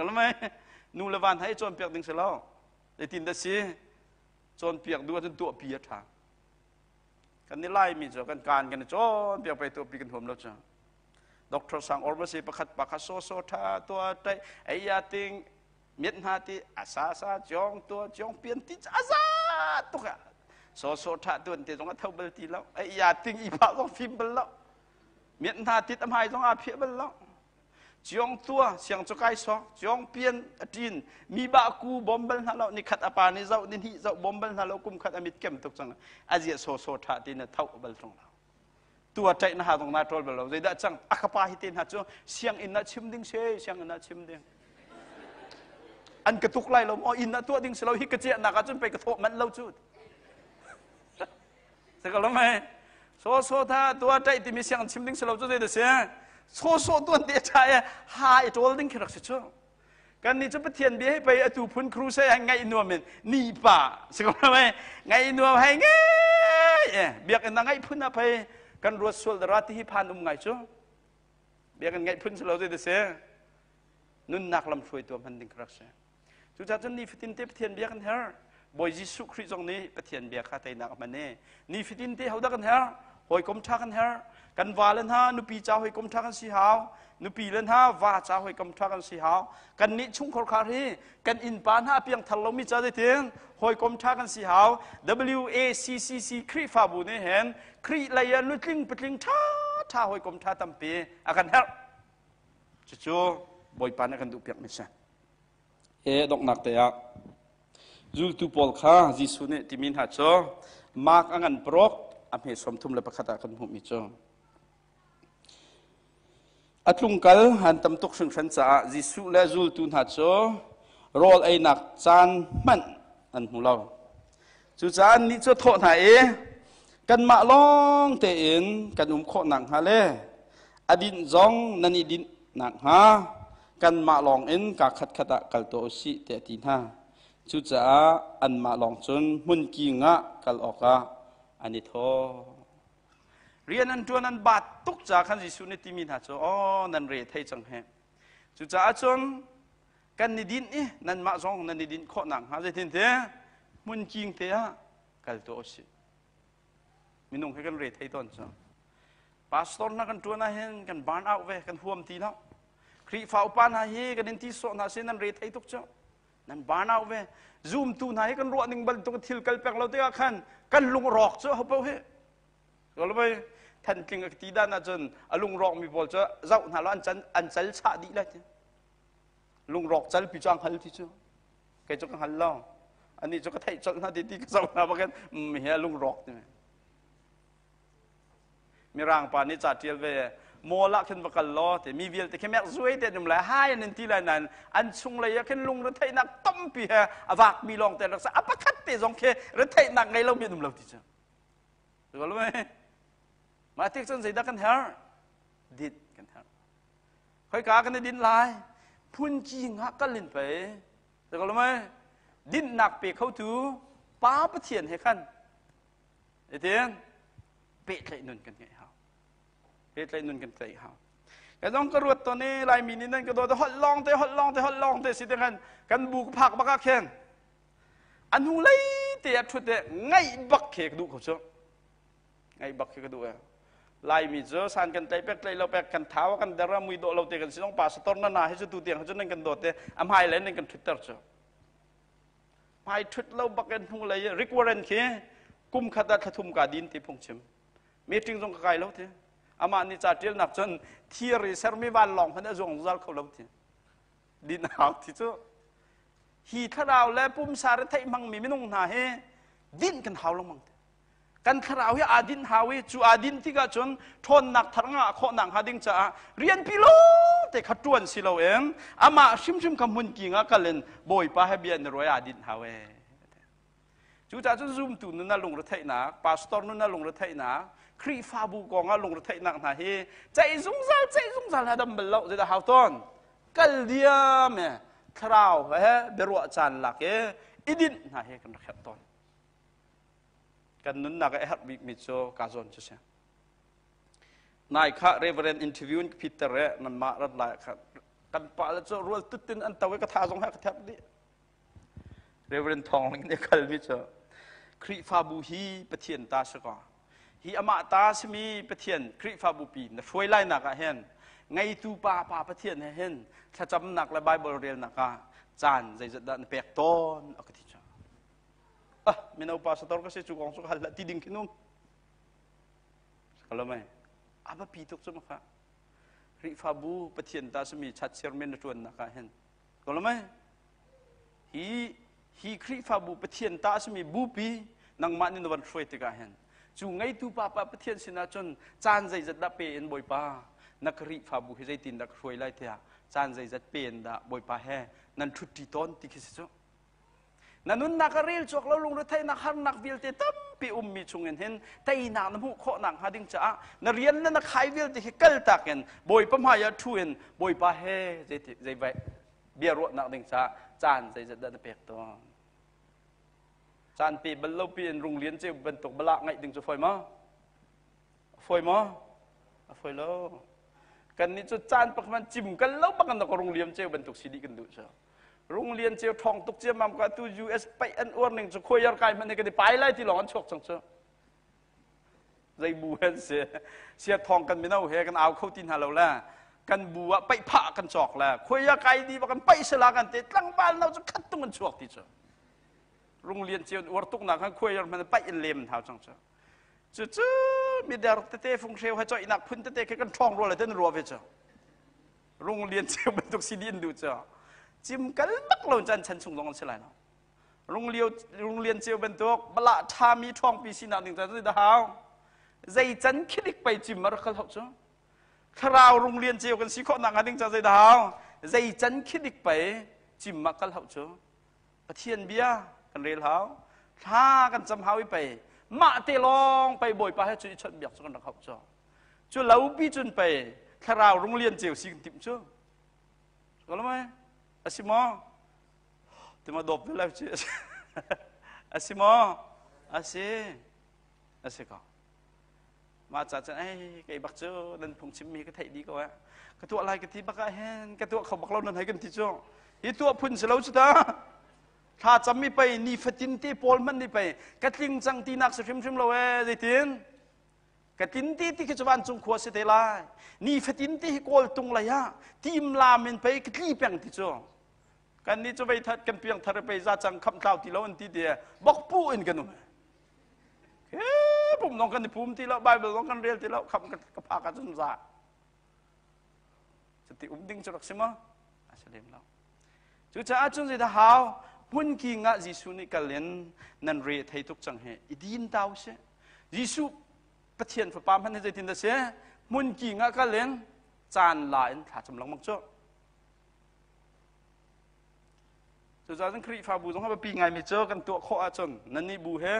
Lo mei. Nu le van hai cawnpiak ding si lo. Zeitin dah si? Cawnpiak duh ahcun tuahpi a ṭha. Kan i Laimi cu kan kaan kan i cawnpiak pei tuahpi kan huam lo cu. Doctor Sang Orma si pakhat pa kha so so ṭha tua ṭai ei ya ting miat hna ti a sa sa ciong tua ciong pian ti a za tuk a so so tha tuan te zong a tho bal ti lo ai ya ting i pha zong fim bal lo miat hna tit a hmai zong a phiah bal lo ciong tua siang chu kai sok ciong pian a tin mi ba ku bom bal hna lo ni khat a pa ni zau ni hnih zau bom bal hna lo kum khat a mit kem tuk chang a zia so so tha ti na tho bal thong lo tu a ṭaih na ha zong na ṭawl bal lo zeidah cang a ka pa hi te hna cu sianginn ah chim ding se sianginn ah chim ding. An ka tuk lai lo maw? Inn ah tuah ding si lo hi ka ciahnak ah cun pei ka thawh manh lo cu. Si ko lo mei? So so tha tua ṭaih timi siang chim ding si lo cu zei da si? So so tuan te ṭha e ha i ṭawl ding khi rak si cu. Kan nih cu Pathian bia hi pei atu phun crusade hai ngaih nuam in ni pa si ko lo mei? Ngaih nuam hei ngei e biakinn ah ngaih phun ah pei kan ruat sual dara ti hi phan um ngai cu. Biakinn ngaih phun si lo zei da si? Nunnak lam hruaitu hman ding rak si. Cucaah cun nifatin te Pathian bia kan herh. Bawi Jesuh Khrih zong nih Pathian bia kha teinak a hman i nifatin te hodah kan herh? Hawikom ṭha kan herh. Kan va le hna nupi ca hawikom ṭha kan si hau. Nupi le hna va ca hawikom ṭha kan si hau. Kan nih chungkhar khar hi kan innpa hna a piangthar lomi ca zeitin hawikom ṭha kan si hau. WACCC Khrihfabu nih hin Khrih lei ah nutling patling ṭha ṭha hawikom ṭha tampi a kan herh. Cucu Bawipa nih a kan duhpiakmi a si. He donghnak te ah zultu pawl kha Jesuh nih timi hna cu Mark a ngan paruk a hme 31 ah kan hmuhmi cu a tlungkal han tam tuk hringhran caah Jesuh le zultu hna cu rawl einak caan hmanh an hmu lo. Cucaah annih cu a thawh hna i kanmah lawng tein kan um khawh nakhnga le a dinh zong nan i dinh nakhnga kanmah lawng in kaa khatkhat ah kal tuah u sih tiah a ti hna. Cucaah anmah lawng cun hmunking ah kal awkah an i thawh. Rian an ṭuan an baat tuk caah khan Jesuh nih timi hna cu, aw nan re thei cang heh. Cucaah cun kan i dinh i nanmah zong nan i dinh khawh nakhnga zeitintiah hmunking te ah kal tuah usih. Minung hi kan re thei tawn cu. Pastor hna kan ṭuan ahhin kan burn out ve, kan huam ti lo. Khrihfa upa hna hi kan in ti sawh hna sin nan re thei tuk cu. Nan burn out ve. Zumtu hna hi kan ruah ning bantuk thil kal pek lo tikah khan kan lung rawk cu hopo hi. Loloi thantling a ti dan ahcun a lungrawk mi pawl cu zoh hna lo an can an cal chah dih lai ti. Lungrawk cal pi cu ang hal ti cu. Kei cu ka hngal lo. Ani cu ka theih colh hna ti ti ka zoh hna bakin hi a lungrawk ti. Mirang pa nih ca ṭial ve mall ah khin va kal law ti mi vialte khi mek zuai te num lai hai an in ti lai nain an chung lei ah khin lung retheihnak tampi he a vak mi lawng te rak sa a pakhat te zong khi retheihnak ngei lo mi an um lo ti cu mah tik cun zeidah kan herh dit kan herh khoika kan i din lai phunci ngah kal in pei dinnak pe khotu pa Pathian he khan Itin pehtlaih nun kan ngeih hau. Pehtlaih nun kan tlaih hau. Ka zong ka ruat ton i Laimi nih nan ka dawt holh lawng te holh lawng te holh lawng te si te khan kan bu ka phak bak ah khin a hnu lei te ah ṭhut te ngaih bak khi ka duh ko cu. Ngaih bak khi ka duh e. Laimi cu san kan tlaih pek tlaih lo pek kan thau kan der mui dawh lo te kan si zong pastor na na hi cu tu tiang cu nan kan dawt te a hmai le nan kan ṭhutter cu. Hmai ṭhut lo bak in hnu lei Rick Warren khi kum khat ah thlathum ka din ti phungchim. Meeting zong ka kai lo ti. Amah nih ca ṭialnak cun thir i sermi vanlawng hmanh a zuang zungzal kho lo ti. Din hau ti cu. Hi thlarau le pumsa retheih hmangmi minung hna hi dinh kan hau lengmang ti. Kan thlarau hi aa dinh hau i cu aa dinh tikah cun ṭhawnnak thar ngah khawhnak hnga ding caah rianpi lawngte kha ṭuan si loin amah hrimhrim kha hmunking ah kal in Bawipa he bia in ruai aa dinh hau ee. Cucaah cun zumtu nun ah lungretheihnak, pastor nun ah lungretheihnak, Khrihfabu kong ah lungretheihnak hna hi ceih zungzal ceih zungzal ha dam bal lo zeidah hau tawn kal diam e thlarau he biaruah caan lak i i dinh hna hi kan rak herh tawn. Kan nunnak ah a herh bikmi cu ka zawn cu si. Nai kha Reverend interview in ka phitter e nanmah rat lai kha kan pa le cu rual tutin an to i ka tha zong ha ka thep dih. Reverend Thawng Ling nih kalmi cu Khrihfabu hi Pathian ta si ko. Hi amah ta simi Pathian Khrihfabu pi na hruai lai nak ah hin ngeitu pa pa Pathian he hin thlacamnak le Bible relnak ah caan zeizat dah na pek tawn a ka ti cu. Ah mino pastor ka si cu kong cu ka hal hlah ti ding khi num. Kalau mai a pi tuk cu maka. Khrihfabu Pathian ta simi chat chairman na tuan nak ah hin. Kalau mai hi hi Khrihfabu Pathian ta simi bupi nangmah nih na van hruai tikah hin cu ngeitu pa pa Pathian sinah cun caan zeizat dah pe in Bawipa na Khrihfabu hi zeitin dah ka hruai lai tiah. Caan zeizat pe in dah Bawipa he nan ṭhutṭi tawn ti khi si cu. Na nunnak a rel cawk lo lungretheihnak harnak vialte tampi ummi chungin hin teinak na hmuh khawh nak hnga ding caah na rian le na khai vialte khi kaltak in Bawipa hmai ah ṭhu in Bawipa he zeiti zei bia ruahnak ding caah caan zeizat dah na pek tawn. Caan pe bal lo pi in rung lian ceu bantuk balah ngaih ding cu fawi maw? A fawi maw? A fawi lo. Kan nih cu caan pakhat man cim kan lo bak an rung liam ceu bantuk si dih kan duh cu. Rung lian ceu ṭhawng tuk ciammam ka tu US paih an uar ning cu khuaiar kai hmanh kan i pai lai ti lawng an chuak cang cu. Zei bu hen si. Sia thawng kan mino he kan au kho ti hna lo le kan bu ah paih phah kan cawk le khuaiar kai di bak kan paih sela kan te tlangval no cu khat tung an chuak ti cu. Rung lian ceu uar tuk nak khan khuaiar hmanh paih in lem hau cang cu. Cucu mider tete funghreu he coihnak phun tete khi kan ṭhawng rua le ten rua ve cu. Rung lian ceu bantuk si din duh cu. Cim kal bak lo chan chan chung zong an si lai lo. Rung lio rung lian ceu bantuk bala ṭhami ṭhawngpi sinak ding ca cu da hau. Zei can khilik pei cim a rak kal hau cu. Thlarau rung lian ceu kan si khawh nak hnga ding ca zei da hau. Zei can khilik pei cim ma kal hau cu. Pathian bia kan rel hau thla kan cam hau i pei mah te lawng pei bawipa he cu i chawnh biak cu kan rak hauh cu cu lo pi cun pei thlarau rung lian ceu si kan timh cu ko lo mai a si maw tima dawp ve lai ci a si maw a si a si ko Mah ca cun ei kei bak cu nan phung chimmi ka theih dih ko eh. Ka tuah lai ka ti bak ah hin ka tuah kho bak lo nan hei kan ti cu. Hi tuah phun si lo cu ta. Thla cam mi pei nifatin te pawl hmanh ni pei ka tling cang tinak si hrimhrim lo eh zeitin ka tin ti ti khi cu vancung khua si te lai nifatin te hi kawl tung lei ah tim lam in pei ka tli peng ti cu kan nih cu vei that kan piang thar pei za cang kham tlau ti lo an ti ti bok pu in kan um pum zong kan i pum ti lo Bible zong kan rel ti lo kham ka phak ahcun za cuti um ding cu rak si maw a si lem lo cucaah cun zeidah hau hmun king ah Jesuh nih kal in nan re thei tuk cang hi i din tau si Jesuh Pathian fapa hmanh hi zeitin dah si hmun king ah kal in caan la in thla cam lengmang cu Cucaah cun Khrihfabu zong a biapi ngaimi cu kan tuah khawh ahcun nannih bu he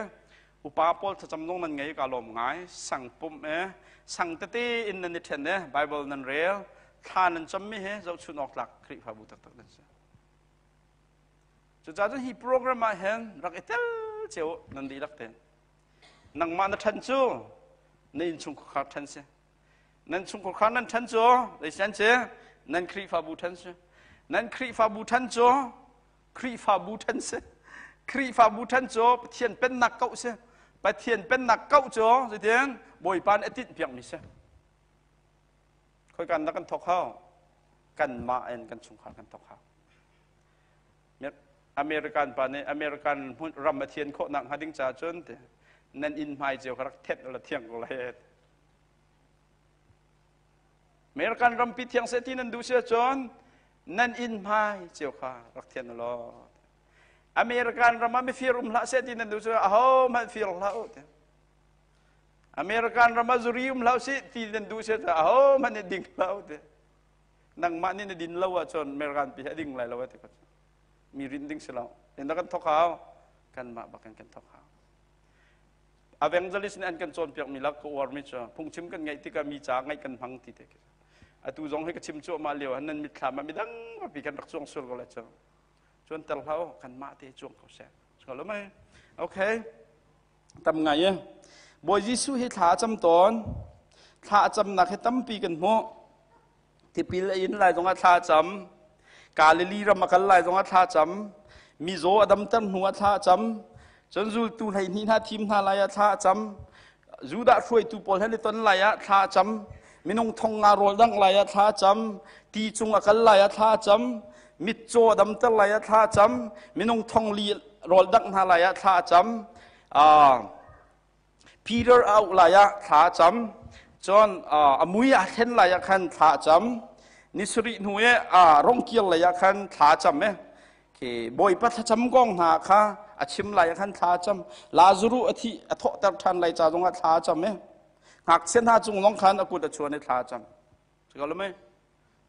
upa pawl thlacam zong nan ngei ka lawm ngai. Sang pumh e, sang tete in nan i ṭhen e, Bible nan rel, thla nan cammi he zohchun awk tlak Khrihfabu taktak nan si. Cucaah cun hi program ah hin rak i tel cio nan dihlak tein. Nangmah na ṭhan cu na innchungkhar ṭhan si. Nan chungkhar nan ṭhan cu zeisian si? Nan Khrihfabu ṭhan si. Nan Khrihfabu ṭhan cu Khrihfabu ṭhan si. Khrihfabu ṭhan cu Pathian pennak kauh si. Pathian pennak kauh cu zeitin Bawipa nih a tinhpiakmi si. Khoi kan dah kan thawk hau? Kanmah in kan chungkhar kan thawk hau. American pa nih American ram a thian khawh nak hnga ding caah cun nan inn hmai cio kha rak thenh la thiang ko lai. American rampi thiang seh ti nan duh si ahcun nan inn hmai cio kha rak thian u law. American ram ah mifir um hlah seh ti nan duh cu aho hmanh fir hlah u. American ram ah zuri um hlah sih ti nan duh si ahcun aho hmanh nih ding hlah u. Nangmah nih na din lo ahcun American pi a ding lai lo ti ko. Mi rin ding si lo. In kan thok hau. Kanmah bakin kan thok hau. Evangelist nih an kan cawnpiakmi lak ka uarmi cu phungchim kan ngaih tikah mi ca ngaih kan hmang ti te khi atu zong hi ka chim cuahmah lio ah nan mitthlam ah midang papi kan rak cuang sual ko lai cu cuan ter hlah u kanmah te cuang ko seh lo mei okay tam ngai e Bawi Jesuh hi thla a cam tawn thla a camnak hi tampi kan hmuh Tipil a in lai zongah thla a cam. Galilee ram a kal lai zongah thla a cam. Mizaw a damter hnu ah thla a cam. Cun zultu 12 hna thim hna lai ah thla a cam. Judah hruaitu pawl he ton lai ah thla a cam. Minung thong nga rawl dangh lai ah thla a cam. Ti cung a kal lai ah thla a cam. Mitcaw a damter lai ah thla a cam. Minung thong li rawl dangh hna lai ah thla a cam. Peter a auh lai ah thla a cam. Cun a mui a thlen lai ah khan thla a cam. Ni sarih hnu i rongkir lei ah khan thla a cam i khi Bawipa thlacam kong hna kha a chim lai ah khan thla a cam. Lazaruh a thih a thawhter ṭhan lai ca zongah thla a cam i ngakchia hna cung zong khan a kut a chuan i thla a cam. Si ko lo mei?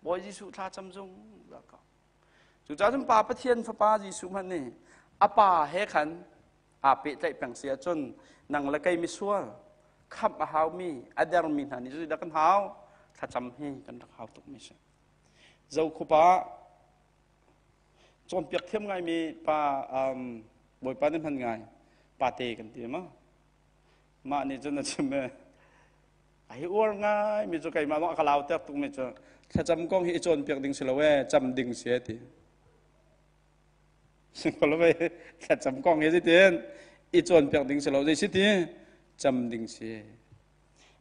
Bawi Jesuh thla cam zungzal ko. Cucaah cun Pa Pathian Fapa Jesuh hmanh nih a Pa he khan aa pehtlaih peng si ahcun nang le kei misual khamh a haumi a dermi hna nih zeidah kan hau? Thlacam hi kan rak hau tukmi si. Zokhupa cawnpiak thiam ngaimi pa um, Bawipa nih hman ngai pate kan ti ma mah nih cun a chim e a hi uar ngai mi cu keimah zong a ka lauter tuk mi cu thlacam kong hi i cawnpiak ding si lo e cam ding si e ti Singkolo thlacam kong hi zeitin i cawnpiak ding si lo zei si ti cam ding si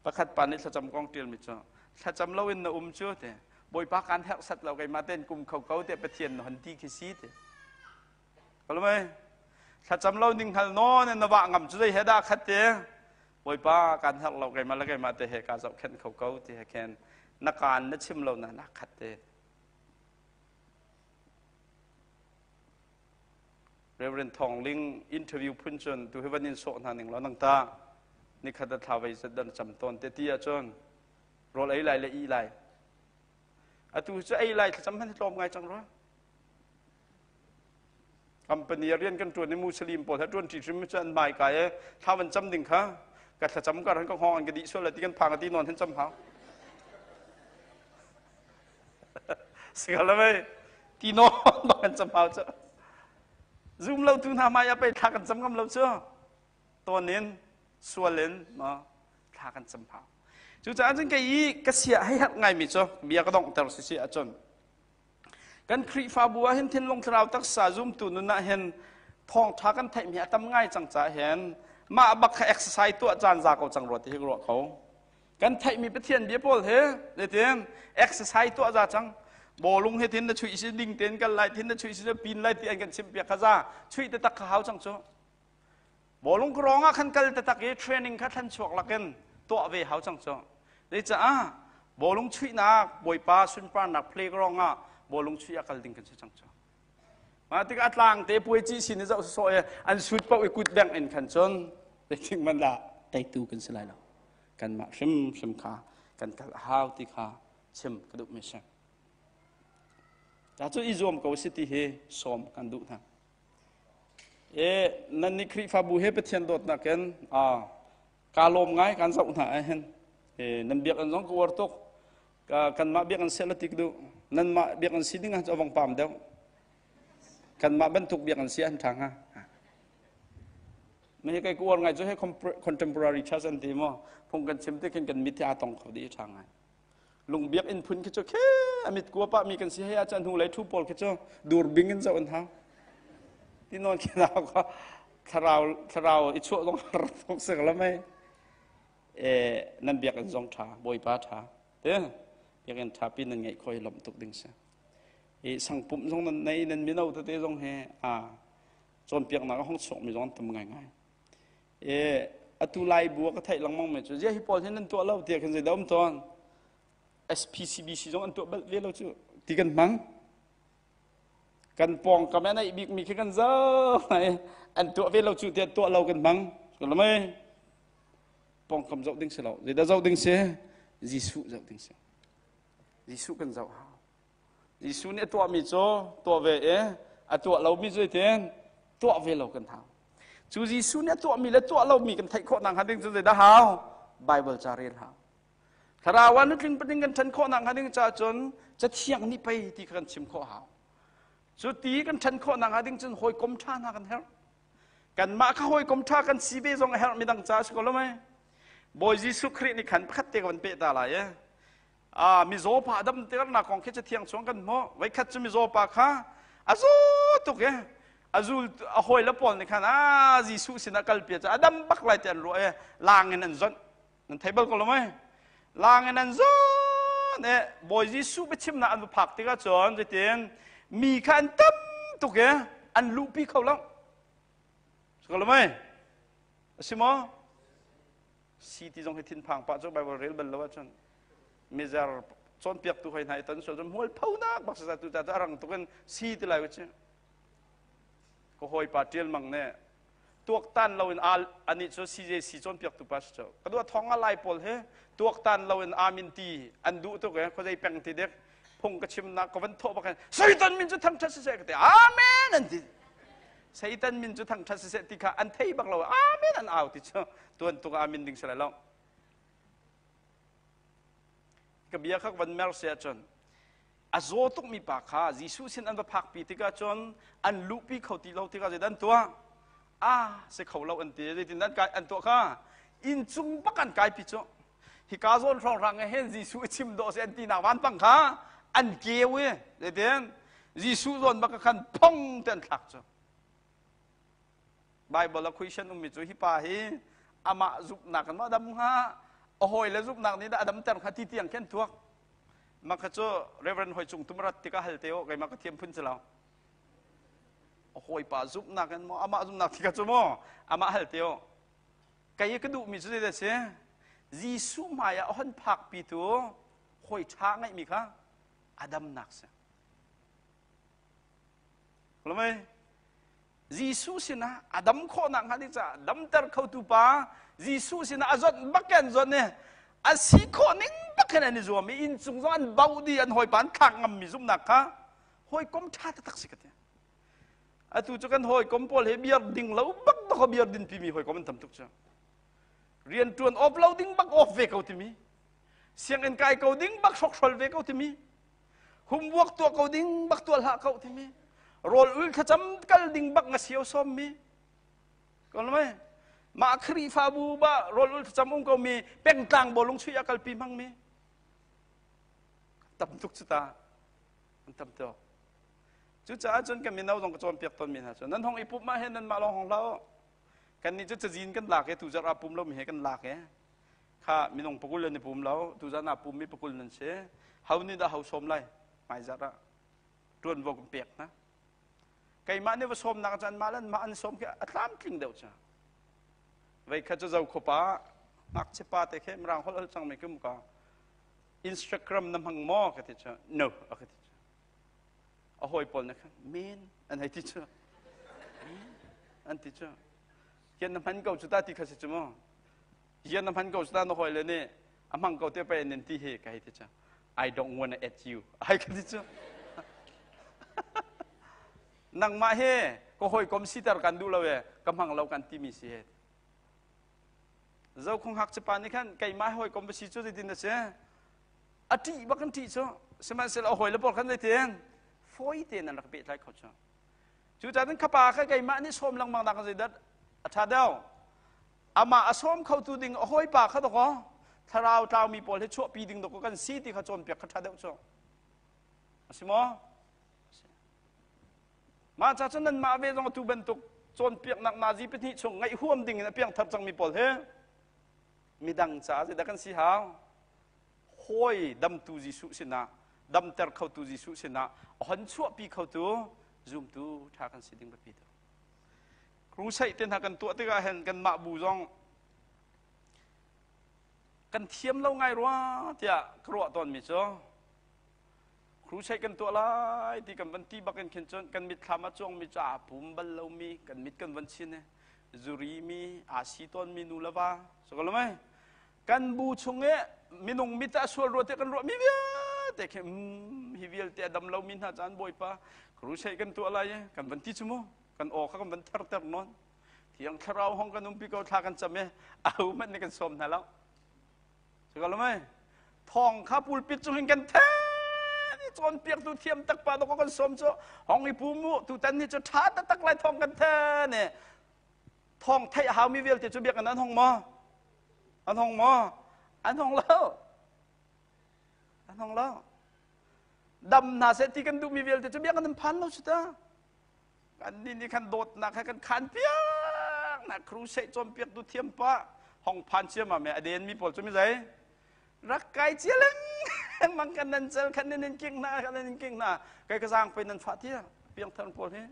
pakhat pa nih thlacam kong ṭial mi cu thlacam lo in na um cu te bawipa kan herh sat lo keimah ten kum kho ko te pathian na hon ti khi si te Kalmai thlacam lo ning hngal nawn in na vah ngam cu zei he dah khat te Bawipa kan herh lo keimah le keimah te he ka zohkhenh kho ko ti he khen na kaan na chim lo na na khat te Reverend Thong Ling interview phun cun tu hi van in sawh hna ning lo nang ta nikhat a thla vei zat dan cam tawn te ti ahcun rawl ei lai le i lai atu cu ei lai thlacam hman hi tlawm ngai cang rua Company rian kan ṭuan i Muslim pawl he ṭuan ṭi hrim cu an hmai kai i thla van cam ding kha ka thlacam kar han ka hngawng an ka dih sual lai ti kan phang ti nawn hin cam hau. Sikal mei ti nawn bang kan cam hau cu. Zum lo tu hna hmai ah pei thla kan cam ngam lo cu. Tawn in sual in ma thla kan cam hau. Cucaah cun kei i ka sia hei herh ngaimi cu bia ka donghter si si ahcun Kan Khrihfabu ah hin thinlung thlarau taksa zumtu nun ah hin thawngṭha kan theihmi a tam ngai cang caah hin mah bak kha exercise tuah caan za ko cang rua ti hi ka ruah ko. Kan theihmi Pathian bia pawl hi zeitin exercise tuah za cang. Bawlung hi thin na chuih si ding tein kal lai thin na chuih si pin lai ti an kan chimh piak kha za chuih taktak kha hau cang cu. Bawlung krawng ah khan kal taktak i training kha thlan chuak lakin tuah ve hau cang cu. Zeicaah bawlung chuihnak Bawipa sunparnak playground ah bawlung chuih ah kal ding kan si cang cu. Mah tikah a tlang te puai ci sin i zoh sawh i an sut paoh i kut bengh in khan cun zeitik man dah teitu kan si lai lo. Kanmah hrimhrim kha kan kal a hau ti kha chim ka duh mi si. Ta cu i zuam ko si ti hi sawm kan duh hna. E nan nih Khrihfabu he Pathian dawtnak in kaa lawm ngai kan zoh hna ah hin nan biakinn zong ka uar tuk kanmah biakinn seh la ti ka duh nanmah biakinn si ding ah cu avong pam deuh kanmah bantuk biakinn si an ṭha hnga Mei kai ka uar ngai cu he contemporary church an ti maw phung kan chim ti khin kan mit hi aa tong kho dih ṭha ngai lung biakinn phun khi cu khe a mit kua pah mi kan si hei ah cun hnu lei thu pawl khi cu dur bing in zoh an hau ti nawn khi nau kha thlarau thlarau i chuah zong har tuk sek la mei e nan biakinn zong tha bawipa tha te biakinn tha pi nan ngeih khoi lom tuk ding si i sangpum zong nan nei nan mino tete zong he a cawnpiaknak a hong chuak mi zong an tam ngai ngai E atu lai bu ka theih lengmang mi cu zia hi pawl hi nan tuah lo tiah khan zeidah um tawn SPCBC zong an tuah bal ve lo cu ti kan hmang kan pawng kam an eih bik mi khi kan zo an tuah ve lo cu tiah tuah lo kan hmang lamai pawngkam zoh ding si lo zeidah zoh ding si Jesuh zoh ding si Jesuh kan zoh hau Jesuh nih a tuahmi cu tuah ve i a tuah lomi cu zeitin tuah ve lo kan hau. Cu Jesuh nih a tuahmi le tuah lomi kan theih khawh nakhnga ding cu zeidah hau? Bible ca rel hau. Thlarau ah nutling patling kan ṭhan khawh nakhnga ding caah cun Cathiang nih pei ti kha kan chim khawh hau. Cu ti kan ṭhan khawh nakhnga ding cun hawikom ṭha hna kan herh. Kanmah kha hawikom ṭha kan si ve zong a herh midang caah si ko lo mei. Bawi Jesuh Khrih nih khan pakhat te ka van peh ta lai e. Ah, mizaw pa dam ternak kong khi cathiang chung kan hmuh. Voikhat cu mizaw pa kha a zaw tuk i a zul a hawi le pawl nih khan a Jesuh sinah kalpi cu a dam bak lai ti an ruah i lang in an zonh. Nan thei bal ko lo mei? Lang in an zonh i Bawi Jesuh biachimnak an va phak tikah cun zeitin mi kha an tam tuk i an luhpi kho lo. Si ko lo mei? A si maw? Si ti zong hi thinphang pah cu Bible rel bal lo ahcun mizer cawnpiaktu hoi hna i ton sual cu mual phonak bak sa tu ta cu a rang tuk in si ti lai u ci ka hawipa ṭial mang nih tuaktan lo in anih cu CJC cawnpiaktu pa si cu ka duh thong a lai pawl hi tuaktan lo in amin ti an duh tuk e khuazei peng ti dek. Phung ka chimnak ka van thawh bak hin Satan min cu thangṭhat siseh ka ti. Amen an ti. Satan min cu thangṭhat siseh ti kha an thei bak lo. Amen an au ti cu tuan tuk amen ding si lai lo. Ka bia kha van mer si ahcun a zaw tukmi pa kha Jesuh sin an va phakpi tikah cun an luhpi kho ti lo tikah zeidah an tuah? Ah, si kho lo an ti. Zeitin an kai an tuah kha? Inncung bak an kaipi cu. Hika zawn hrawnghrang ah hin Jesuh i chim dawh si an tinak vanpang kha an keu i zeitin Jesuh zawn bak khan phong te an thlak cu. Bible a question ummi cu hi pa hi amah zumhnak in maw a dam hnga a hawile zumhnak nih dah a damter hnga ti tiang khin tuak mah kha cu Reverend Hoi Cung Tum rat tikah hal te u keimah ka thiam phun si lo a hawipa zumhnak in maw amah zumhnak ti kha cu maw amah hal te u kei ka duhmi cu zeidah si Jesuh hmai ah a hon phakpi tu hawi ṭha ngeihmi kha a damnak si Lamai Jesuh sinah a dam khawhnak hnga ding caah damter khotu pa Jesuh sinah a zawt bak an zawt ne a si khawh ning bak hin an i zuam i inncung zong an bauh dih an hawipa an thlak ngammi zumhnak kha hawikom ṭha taktak si ka ti atu cu kan hawikom pawl he biar ding lo bak bak biar din pimi hawikom an tam tuk cu rian ṭuan off lo ding bak off ve ko timi sianginn kai ko ding bak hrokhrol ve ko timi Humbuak tuah ko ding bak tuah hlah ko timi rawl ul thlacam kal ding bak nga sio sawm mi ko mai mah Khrihfabu ba rawl ul thlacam um ko mi pengtlang bawlung chuih a kalpi hmang mi tam tuk cu ta an tam tuk cucaah cun kan mino zong ka cawnpiak tawn mi hna cu nan hong i pumh ah hin nan mah lawng hong hlah kan nih cu cazin kan lak i tu zarh ah pum lo mi he kan lak i Kha minung pakul an i pum lo, tuzan ah pummi pakul nan si. Ho nih dah ho sawm lai? Hmaizarh ah ṭuanvo kan pek hna. Keimah nih va sawmnak caan mah le mah an sawm khi a tlamtling deuh ca. Vei khat cu zo khuapa ngakchia pa te khi mirang holh holh cangmi khi muka Instagram na hmang maw ka ti cu no a ka ti cu a hawi pawl nih khan men an hei ti cu an ti cu kian na hman ko cu ta ti kha si cu mu Zian na hman ko cu ta na hawi le nih a hmang ko te pei nan ti hi ka hei ti cu I don't wanna add you ai ka ti cu nangmah he ka hawikom siter kan duh lo e ka hmang lo kan timi si he zokhung hak pa nih khan keimah hawikom va si cu zeitin na si a ṭih bak kan ṭih cu sihmanhsehlaw a hawile pawl khan zeitin fawi tein an rak pehtlai kho cu cucaah cun khapa kha keimah nih sawm lengmang nak zeidah a ṭha deuh amah a sawm khotu ding a hawipa kha dawkaw thlarau tlaumi pawl hi chuahpi ding dawkaw kan si ti kha cawnpiak kha ṭha deuh cu a si maw mah ca cun nanmah ve zong atu bantuk cawnpiaknak nazi pahnih chung ngaih huam ding in a piangthar cangmi pawl hi midang caah zeidah kan si hau hawi damtu Jesuh sinah damter khotu Jesuh sinah a hon chuahpi khotu zumtu ṭha kan si ding biapi tuk Crusade te hna kan tuah tikah hin kanmah bu zong kan thiam lo ngai rua tiah ka ruah tawnmi cu crusade kan tuah lai ti kan van ti bak in khin cun kan mitthlam a cuangmi cu aa pum bal lomi kan mit kan van chin i zuri mi aa si tawnmi nu le va so ko lo mei kan bu chung i minung mit ah sual rua te kan ruah mi vialte khi hi vialte a dam lomi hna caan bawipa crusade kan tuah lai i kan van ti cu mu kan aw kha kan van therter nawn thiang thlarau hong kan umpi ko thla kan cam i aho hmanh nih kan sawm hna lo si lo mei thawng kha pulpit cung hin kan then i cawnpiaktu thiam tak pa dawk kan sawm cu hong i pu mu tutan ni cu tha taktak lai thawng kan then i thawng theih a haumi vialte cu biakinn an hong maw an hong maw an hong lo an hong lo dam hna seh ti kan duhmi vialte cu biakinn an phan lo cu ta Kannih nih khan dawtnak he kan khan piak na crusade cawnpiak tu thiam pa hong phan ciam me a den mi pawl cu mi zei rak kai cia lengmang kan nan cel khan nan king na kan nan king na kai ka zang pe nan fa tia piang thar pawl hi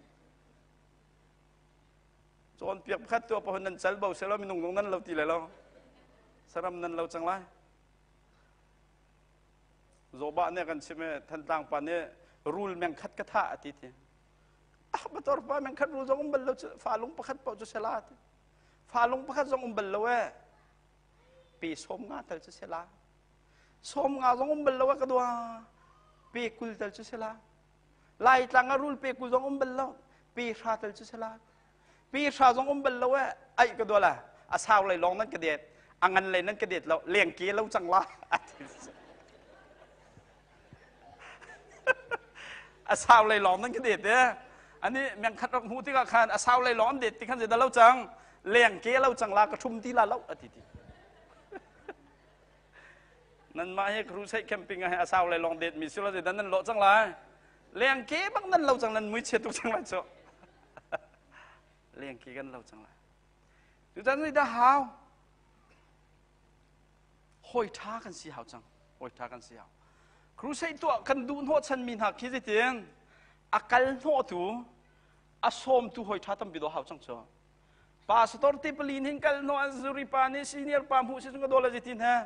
cawnpiak pakhat tu pa nan cel bo selo minung nung nan lo ti le lo saram nan lo cang lai Zobah nih kan chim i Thantlang pa nih rul meng khat ka thah a ti ti. Ah motor pa meng khat rul zong um bal lo cu fa lung pakhat paoh cu sela ti. Fa lung pakhat zong um bal lo e. Pe sawm nga tal cu sela. Sawm nga zong um bal lo e ka dua. Pe 20 tal cu si la. Laitlang ah rul pe 20 zong um bal lo. Pe hra tal cu si la. Pe hra zong um bal lo eh. Ai ka duala. A sau lei lawng nan ka det. A ngan lei nan ka det lo. Leng ke lo cang la. A sau lei lawng nan ka det eh. Ani meng khat rak hmu tikah khan a sau lei lawng an det ti khan zeidah lo cang. Leng ke lo cang la ka thum ti la lo ati ti. Nanmah hi crusade camping ah a sau le long det mi silo zeidah nan lawh cang lai. Leng ke bak nan lo cang nan mui chia tuk cang lai cu. Leng ke kan lo cang lai. Tutan zeidah hau? Hawi tha kan si hau cang. Hawi tha kan si hau. Crusade tuah kan duh hnawh chan mi hna khi zeitin a kal hnawh tu a sawm tu hawi tha tampi do hau cang cu. Pastor te pali hin kal no an zuri pa nih senior pa hmuh si ka dola zeitin he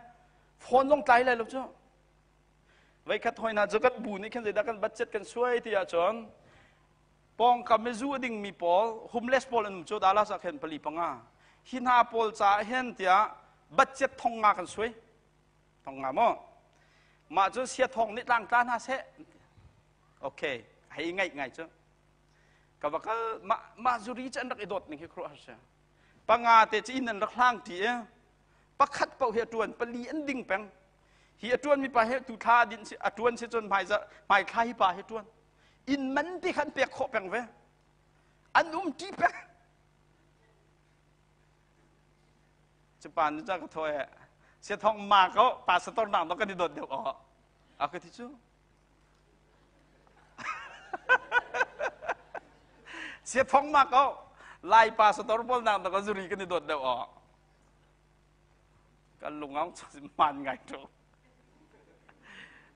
phone zong tlai lai lo cu. Voi khat hoi hna cu kan bu nih khan zeidah kan budget kan suai ti ahcun pawngkam i zu a ding mi pawl homeless pawl an um cu Dallas ah khan pali panga hi hna pawl caah hin tiah budget thong nga kan suai thong nga maw mah cu sia thong nih tlang tla hna seh okay hei ngaih ngai cu Ka va kal mah mah zuri cu an rak i dawt ning hi khuaruahhar si. Panga te cu inn an rak hlang ṭi i pakhat paoh hi a ṭuan pali an ding peng. Hi a ṭuan mi pa hi tu thla din si a ṭuan si cun hmai hmai thla hi pa hi ṭuan. Inn man ti khan pek khawh peng ve. An um ṭi peng. Cu pa nu ca ka thaw e sia thong ma ko pastor nak do kan i dawt deuh aw. A ka ti cu. Sia thong ma ko lai pa sator pawl nak da ka zuri kan i dawt deuh aw kan lungong man ngai tu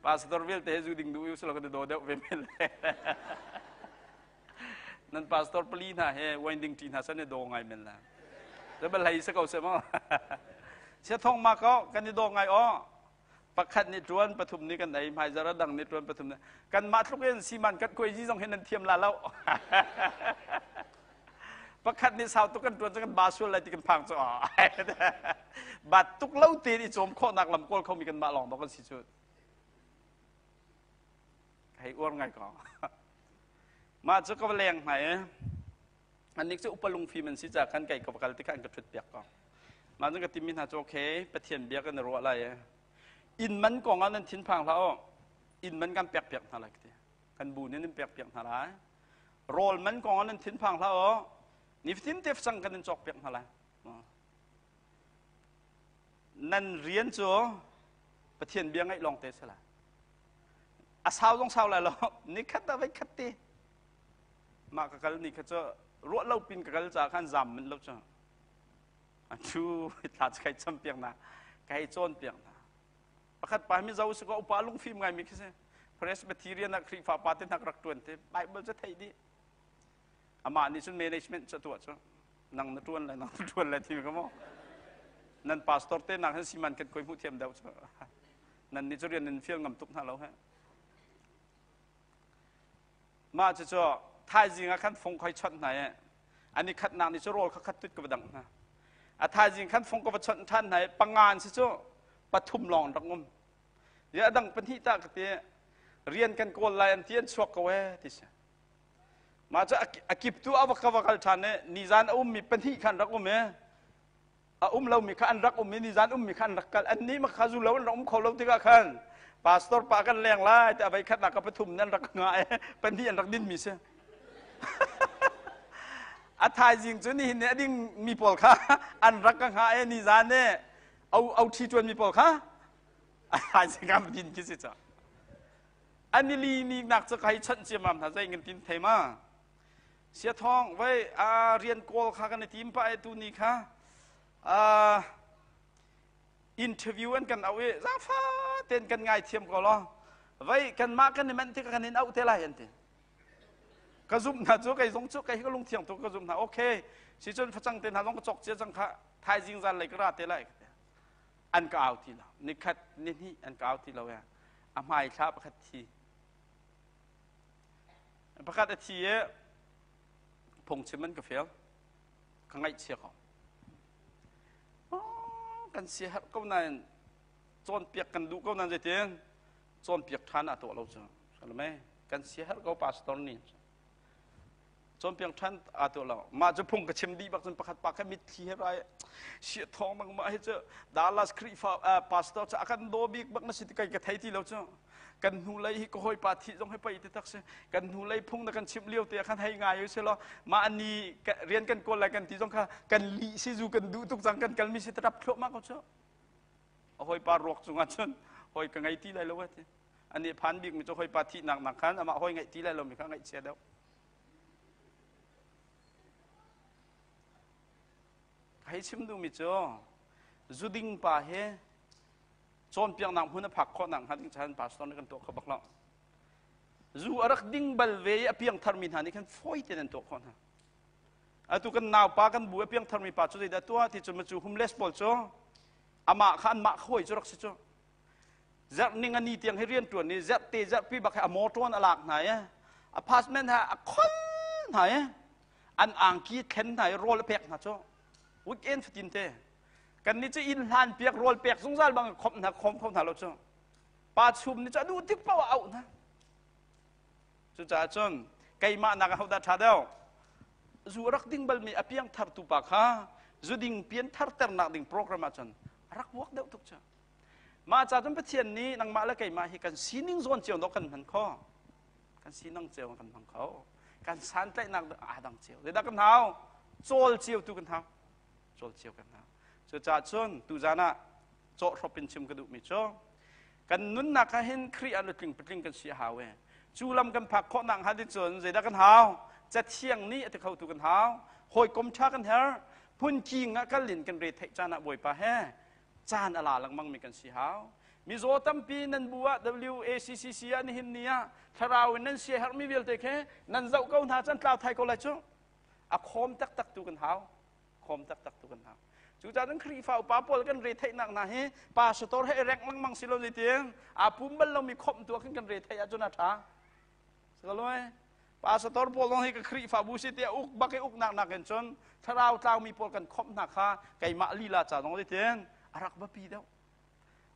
pastor vialte he zu ding duh u silo kan i daw deuh ve men le nan pastor pali hna he wine ding ṭi hna san i daw ngai men la bal hlei se ko se mo sia thong ma ko kan i daw ngai aw Pakhat nih ṭuan, pathum nih kan ei, hmaizarh a dang nih ṭuan, pathum nih. Kanmah tluk in siman kan kuaizi zong hi nan thiam la lo. Pakhat nih sau tuk kan ṭuan cu kan ba sual lai ti kan phang cu. Bat tuk lo tein i cawm khawhnak lam kawl khomi kanmah lawng dawh kan si cu. Hei uar ngai ko. Mah cu ka va leng hna i Annih cu upa lungfim an si caah khan kei ka va kal tikah an ka ṭhut piak ko. Mah cun ka timi hna cu okay, Pathian bia kan i ruah lai i inn man kong ah nan thinphang hlah u. Inn man kan pek piak hna lai ka ti. Kan bu nih nan pek piak hna lai. Rawl man kong ah nan thinphang hlah u. Nifatin te facang kan in cawk piak hna lai. Nan rian cu Pathian bia ngaih lawng te si lai. A sau zong sau lai lo. Nikhat ah voi khat te. Mah ka kal ni kha cu ruah lo pin ka kal caah khan zam manh lo cu. Atu thla cu kai cam piak na, ka hei cawn piak hna. Pakhat pa mizo si ko upa lungfim ngai mi khi si. Presbyterian ah Khrihfa pa te hna rak tuan te Bible cu theih dih. Amah nih cun management cu tuah cu nang na tuan lai nang na tuan lai ti ka mo. Nan pastor te nak hin siman kan koi hmuh thiam deuh cu. Nan nih cu rian nan fial ngam tuk hna lo he. Mah cucu thaizing ah khan fung khoi chawnh hna i an i khatnak nih cu rawl kha khat tut ka va dangh hna. A thaizing khan fung ka va chawnh ṭhan hna i panga an si cu pathum lawng an rak um. A dang pahnih tah ka ti rian kan kawl lai an ti an chuak ko ee ti si. Mah cu a kip tu a va ka va kal ṭhan i nizan a ummi pahnih khan rak um i a um lomi kha an rak um i nizan ummi kha an rak kal annih ma kha zu lo an rak um kho lo tikah khan pastor pa kan leng lai ti a voi khatnak ka pathum nan rak nga e pahnih an rak din mi si a thaizing cu nihin ni a ding mi pawl kha an rak ka hnga e nizan ne au au thi tuan mi pawl kha a thaizing kam din khi si cha ani li ni nak cu kai chanh ciamam hna zei ngin tin thei ma Siathawng voi a rian kawl kha kan i tim pah i tuni kha interview an kan auh i zaangfa tein kan ngaithiam ko law vai kanmah kan i manh tikah kan in auh te lai an ti. Ka zumh hna cu kei zong cu kei hi ka lungthiang tuk ka zumh hna okay si cun facang te hna zong ka cawk cia cang kha thaizing zan lei ka ra te lai an ka au ti lo nikhat nihnih an ka au ti lo e a hmai thla pakhat thi Pakhat a thi i phungchim an ka fial. Ka ngaihchia ko. Kan siaherh ko nain cawnpiak kan duh ko nain zeitin cawnpiak ṭhan ah tuah lo cu. Alme kan siaherh ko pastor nih. Cawnpiak ṭhan aa tuah lo. Mah cu phung ka chim dih bak cun pakhat pa kha mitthli he rai sia thawng bang mah hi cu Dallas Khrihfa pastor cu a kan daw bik bak na si ti kai ka thei ti lo cu. Kan hnu lei hi ka hawipa thih zong hi pei ti tak si. Kan hnu lei phung na kan chimh lio te ah khan hei ngai u si law mah ni rian kan kawl lai kan ti zong kha kan lih si zu kan duh tuk cang kan kalmi si tarap thluahmah ko cu. A hawipa ruak cungah cun hawi ka ngei ti lai lo ti. Ani phan bik mi cu hawipa thihnak nak khan amah hawi ngeih ti lai lo mi kha ngaihchia deuh. Hei chim duhmi cu zuding pa hi cawnpiaknak hmun a phak khawh nak hnga ding chan pastor nih kan tuah kho bak lo. Zu a rak ding bal ve i a piangthar mi hna nih khan fawi tein an tuah khawh hna. Atu kan naupa kan bu a piangthar mi pa cu zeidah tuah ti cu cu homeless pawl cu amah kha anmah khawi cu rak si cu. Zarh ning a ni tiang hi rian ṭuan i zarhte zarhpi bak hi a motor in a lak hna i apartment ha a khol hna i an angki thlen hna i rawl a pek hna cu weekend fatin te kan nih cu inn hlan piak rawl pek zungzal bang khomh hna khom kho hna lo cu pa chum nih cu a duh tik paoh a auh hna cucaah cun keimah nak ahodah ṭha deuh zu a rak ding balmi a piang thar tu pa kha zu ding pian thar ternak ding program ah cun a rak vuak deuh tuk cu Mah ca cun Pathian nih nangmah le keimah hi kan sining zawn cio dawh kan hman kho. Kan sining cio kan hmang kho. Kan santlaihnak aa dang cio. Zeidah kan hau? Cawl cio tu kan hau. Cawl cio kan hau. Cucaah cun tuzan ah cawhhrop in chim ka duhmi cu kan nunnak ah hin Khrih ah nutling patling kan si a hau e. Cu lam kan phak khawh nak hnga ding cun zeidah kan hau? Cathiang nih a ti kho tu kan hau. Hawikom ṭha kan herh. Phunking ah kal in kan re theih caan ah Bawipa he caan a la lengmang mi kan si hau. Mizaw tampi nan bu ah WACCC ah nihin ni ah thlarau in nan sia herhmi vialte khi nan zoh ko hna can tlau thai ko lai cu. A khawm taktak tu kan hau. Khawm taktak tu kan hau. Cucaah cun Khrihfa upa pawl kan re theihnak hna hi pastor he rek lengmang si lo zeitin aa pum bal lomi khawmh tu ah khin kan re theih ahcun a ṭha. Sakaloi pastor pawl zong hi ka Khrihfabu si tiah uk bak i uknak nakin cun thlarau tlaumi pawl kan khawmh hna kha keimah lila ca zong zeitin a rak biapi deuh.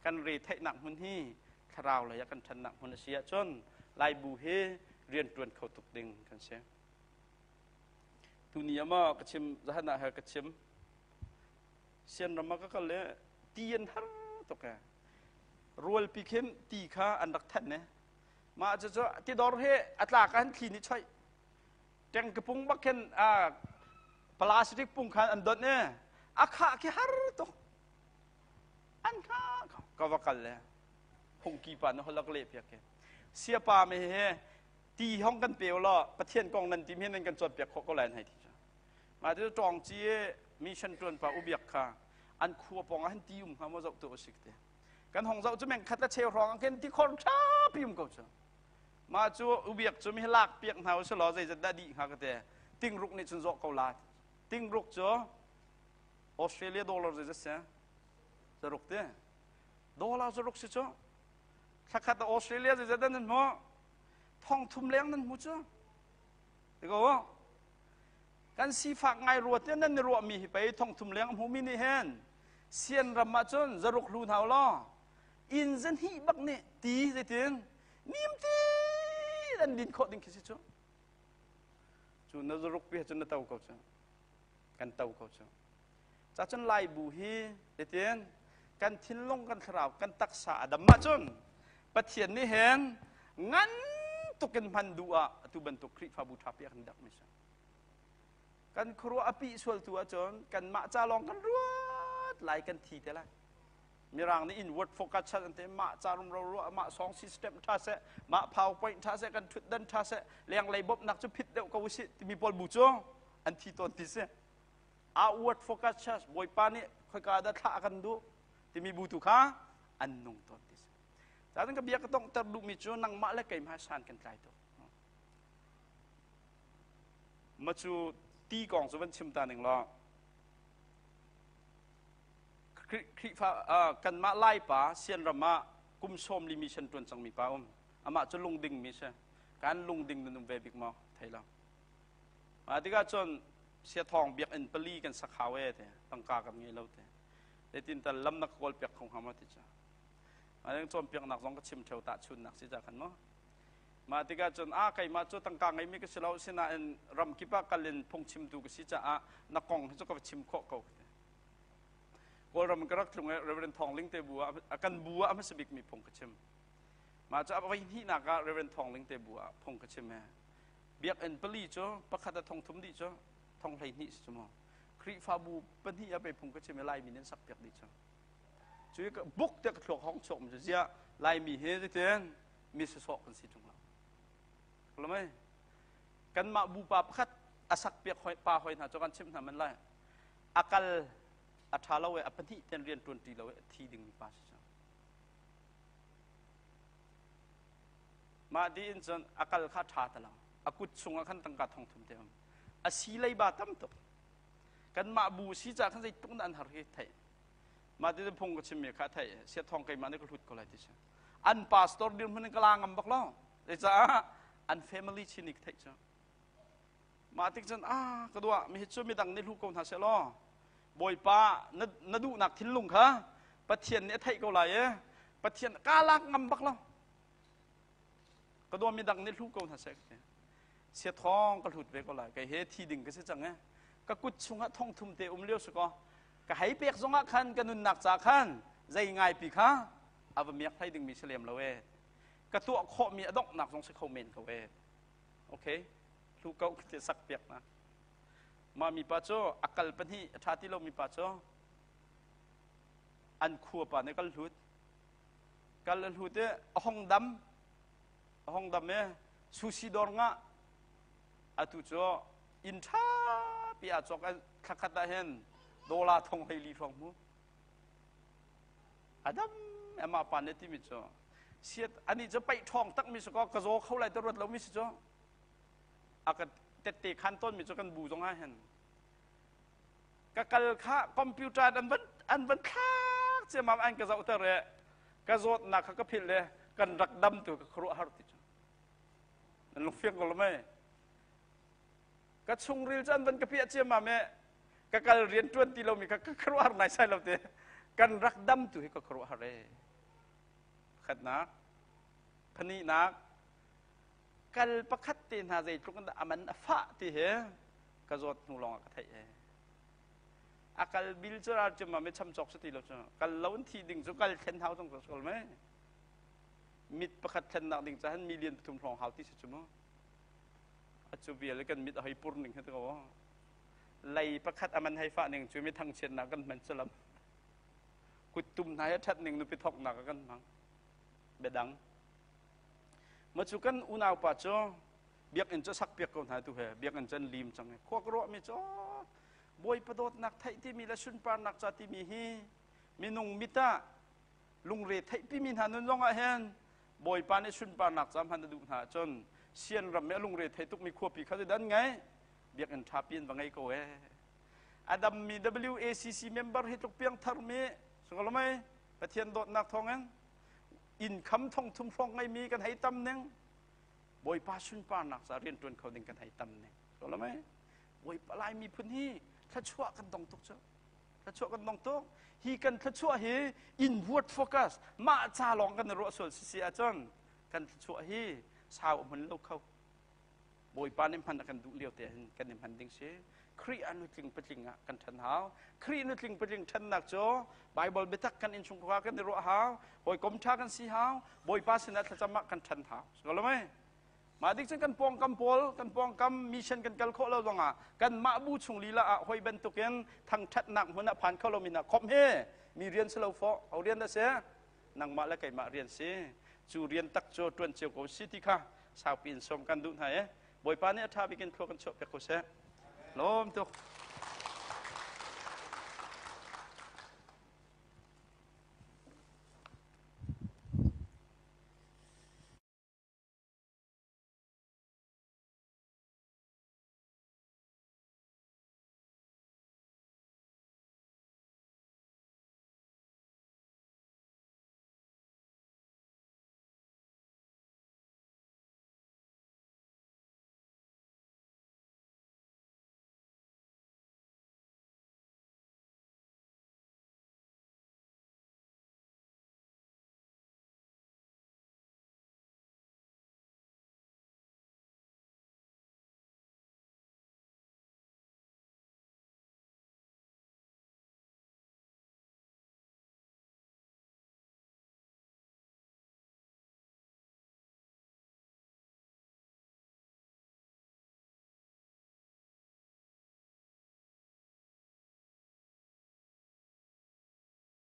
Kan re theihnak hmun hi thlarau lei ah kan ṭhannak hmun a si ahcun Laibu hi rian ṭuan kho tuk ding kan si. Tuni ah maw ka chim zahan ah ka chim sian ram ah ka kal le ti an har tuk e. Rualpi khin ti kha an rak thanh ne. Mah cucu tidor hi a tlak ah thli nih choih. Tengke pung bak khin plastic pung khan an donh i a khah khi har tuk. An kha ka va kal le phungki pa na holak leh piak ke. Siapa me he ti hong kan pe law Pathian kong nan tim hi nan kan cawnpiak khawh ko lai hei ti. Mah cu tawng ci mission tuan pa ubiak kha an khua pong ah hin ti um hnga maw zoh tu usik te. Kan hong zoh cu meng khat le cheu hrawng ah khin ti khor ṭha pi um ko cu. Mah cu ubiak cu mi lak piak hna usih law zeizat dah dih hnga ka te. Tingruk nih cun zawh ko la. Tingruk cu Australia dollar zeizat si? Zaruk te. Dollar zaruk si cu. Thlakhat ah Australia zeizat dah nan hmuh? Thong thum leng nan hmu cu. Tiko kan sifak ngai rua te nan i ruahmi hi pei thong thum leng a hmumi nih hin sian ram ah cun zaruk hlu hna law inn zahnih bak nih ti zeitin nim ti an din khawh ding khi si cu cu na zaruk pi cun na to ko cu kan to ko cu ca cun laibu hi zeitin kan thinlung kan thlarau kan taksa a dam ahcun Pathian nih hin ngan tukin hman duh ah atu bantuk Khrihfabu ṭha pi a kan dak mi si kan khuaruah a pih sual tu ahcun kanmah ca lawng kan ruat lai kan thi te lai mirang nih inward focus chan an te mah ca rumro ruah mah song system tha seh mah powerpoint tha seh kan thutdan tha seh lenglei bawmhnak cu phit deuh ko usih timi pawl bu cu an thi tawn ti si outward focus church bawipa nih khoika dah thlah kan duh timi bu tu kha an nung tawn ti si Cun ka bia ka donghter duhmi cu nangmah le keimah san kan tlai tuk. Ma cu ti kong cu van chim ta ning law Khrihfa kanmah Laipa Sianram ah kum sawm li mission tuan cangmi pa um. Amah cu lungding mi si. Kan lungding nan um ve bik maw? Thei lo. Mah tikah cun siathawng biakinn pali kan sak hau e te tangka kan ngei lo te. Zeitin tal lam na ka kawl piak kho hnga maw ti cu. Mah cawnpiaknak zong ka chim theo tahchunnak si ca khan maw. Mah tikah cun a keimah cu tangka ngeimi ka si lo sinain ramkip ah kal in phungchimtu ka si caah na kong hi cu ka va chim khawh ko. Kawlram ka rak tlung i Reverend Thawng Ling te bu ah kan bu ah a hmasa bikmi phung ka chim. Mah cu a voi hnihnak ah Reverend Thawng Ling te bu ah phung ka chim he. Biakinn pali cu pakhat a thong thum dih cu thong 12 si cu mu. Khrihfabu pahnih ah pe phung ka chim i Laimi nih an sak piak dih cu. Cu buk te ka thluak hong chuak mi cu ziah Laimi hi zeitin mi sawsawh kan si ṭung lo. Lamai kanmah bupa pakhat a sak piak hoi pa hoi hna cu kan chimh hna man lai. A kal a ṭha lo i a pahnih ten rian ṭuan ṭi lo i a thi dingmi pa si cu. Mah di in cun a kal kha ṭha ta lo. A kut chungah khan tangka thong thum te um. A si leiba tam tuk. Kanmah bu si ca khan zeitluk dah an har hi theih. Mah ti phung ka chimmi kha theih. Siat thong keimah nih ka hlut ko lai ti si. An pastor dirhmun in ka la ngam bak lo. Zeicah an family chin i ka theih cu. Mah tik cun ah ka duah mi hi cu midang nih hlu ko hna seh law Bawipa na, na duhnak thinlung kha Pathian nih a theih ko lai i Pathian ka lak ngam bak lo. Ka dua midang nih hlu ko hna seh ka ti. Sia thawng ka hlut ve ko lai. Kei he thi ding ka si cang e. Ka kut chungah thong thum te um lio si ko. Ka hei pek zongah khan ka nunnak ca khan zei ngai pi kha a va miak hlei dingmi si lem lo e. Ka tuah khawhmi a donghnak zong si kho men ko e. Okay. Hlu ko ti sak piak na. Mah mipa cu a kal pahnih a ṭha ti lo mipa cu an khua pa nih kal hlut. Kal a hlut i a hong dam. A hong dam i sushi dawr ngah atu cu inn ṭha pi aa cawk thlakhat ah hin dollar thong 14 hrawng hmu. A dam amah pa nih timi cu siat ani cu paih ṭhawng takmi si kaw ka zaw kho lai te ruat lomi si cu a ka tette khan tawnmi cu kan bu zong ah hin ka kal kha computer an van an van thlak ciammam an ka zohter i ka zawtnak kha ka philh le kan rak dam tu ka khuaruah har ti cu nan lungfiang ko lo mei ka chungril cu an van ka piah ciammam i ka kal rian ṭuan ti lomi kha ka khuaruah har nai sai lo te kan rak dam tu hi ka khuaruah har e pakhatnak phanihnak kal pakhat te hna zeitluk in dah a man a fah ti hi ka zawt hnu lawng ah ka theih e a kal bil cu ral cim ma cham cawk si ti lo cu kal lo in thi ding cu kal thlen hau zong cu mei mit pakhat thlennak ding cahan million pathum hrawng hau ti si cu mu a cu vial kan mit a hei pur ning hi ko lei pakhat a man hei fah ning cu mi thangchiatnak kan hman salam kuttum hna hi that ning nupi thoknak kan hmang biadang Ma cu kan unaupa cu biakinn cu sak piak ko hna tu he biakinn cu an lim cang i khua ka ruahmi cu Bawipa dawtnak theih timi le sunparnak ca timi hi minung mit ah lungre theihpimi hna nun zong ah hin Bawipa nih sunparnak ca hman a duh hna ahcun sian ram i a lungre thei tukmi khuapi kha cu dan ngei biakinn ṭha pi an va ngei ko ee a dammi WACC member hi tluk piangthar mi sungolomai Pathian dawtnak thawngin income thong thum hrawng ngeimi kan hei tam ning Bawipa sunparnak ca rian ṭuan kho ding kan hei tam ning so lo mei Bawipa Lai miphun hi thluachuah kan dong tuk cu thluachuah kan dong tuk hi kan thluachuah hi inward focus mah ca lawng kan i ruah sual si si ahcun kan thluachuah hi sau a hmun lo kho Bawipa nih hman a kan duh lio te hin kan i hman ding si. Khrih ah nutling patling ah kan ṭhan hau. Khrih nutling patling ṭhannak cu Bible biatak kan innchungkhar kan i ruah hau, hawikom ṭha kan si hau, Bawipa sinah thlacam ah kan ṭhan hau. Si lo mei? Mah dik cun kan pawngkam pawl, kan pawngkam mission kan kal khawh lo zongah kanmah bu chung lila ah hoi bantukin thangṭhatnak hmun ah phan kho lomi hna khawmh hi mi rian si lo fawh. Ho rian dah si? Nangmah le keimah rian si. Cu rian tak cu ṭuan cio ko si ti kha saupi in sawm kan duh hna i Bawipa nih a ṭha bik in thlua kan chuah piak ko seh. Lawm tuk.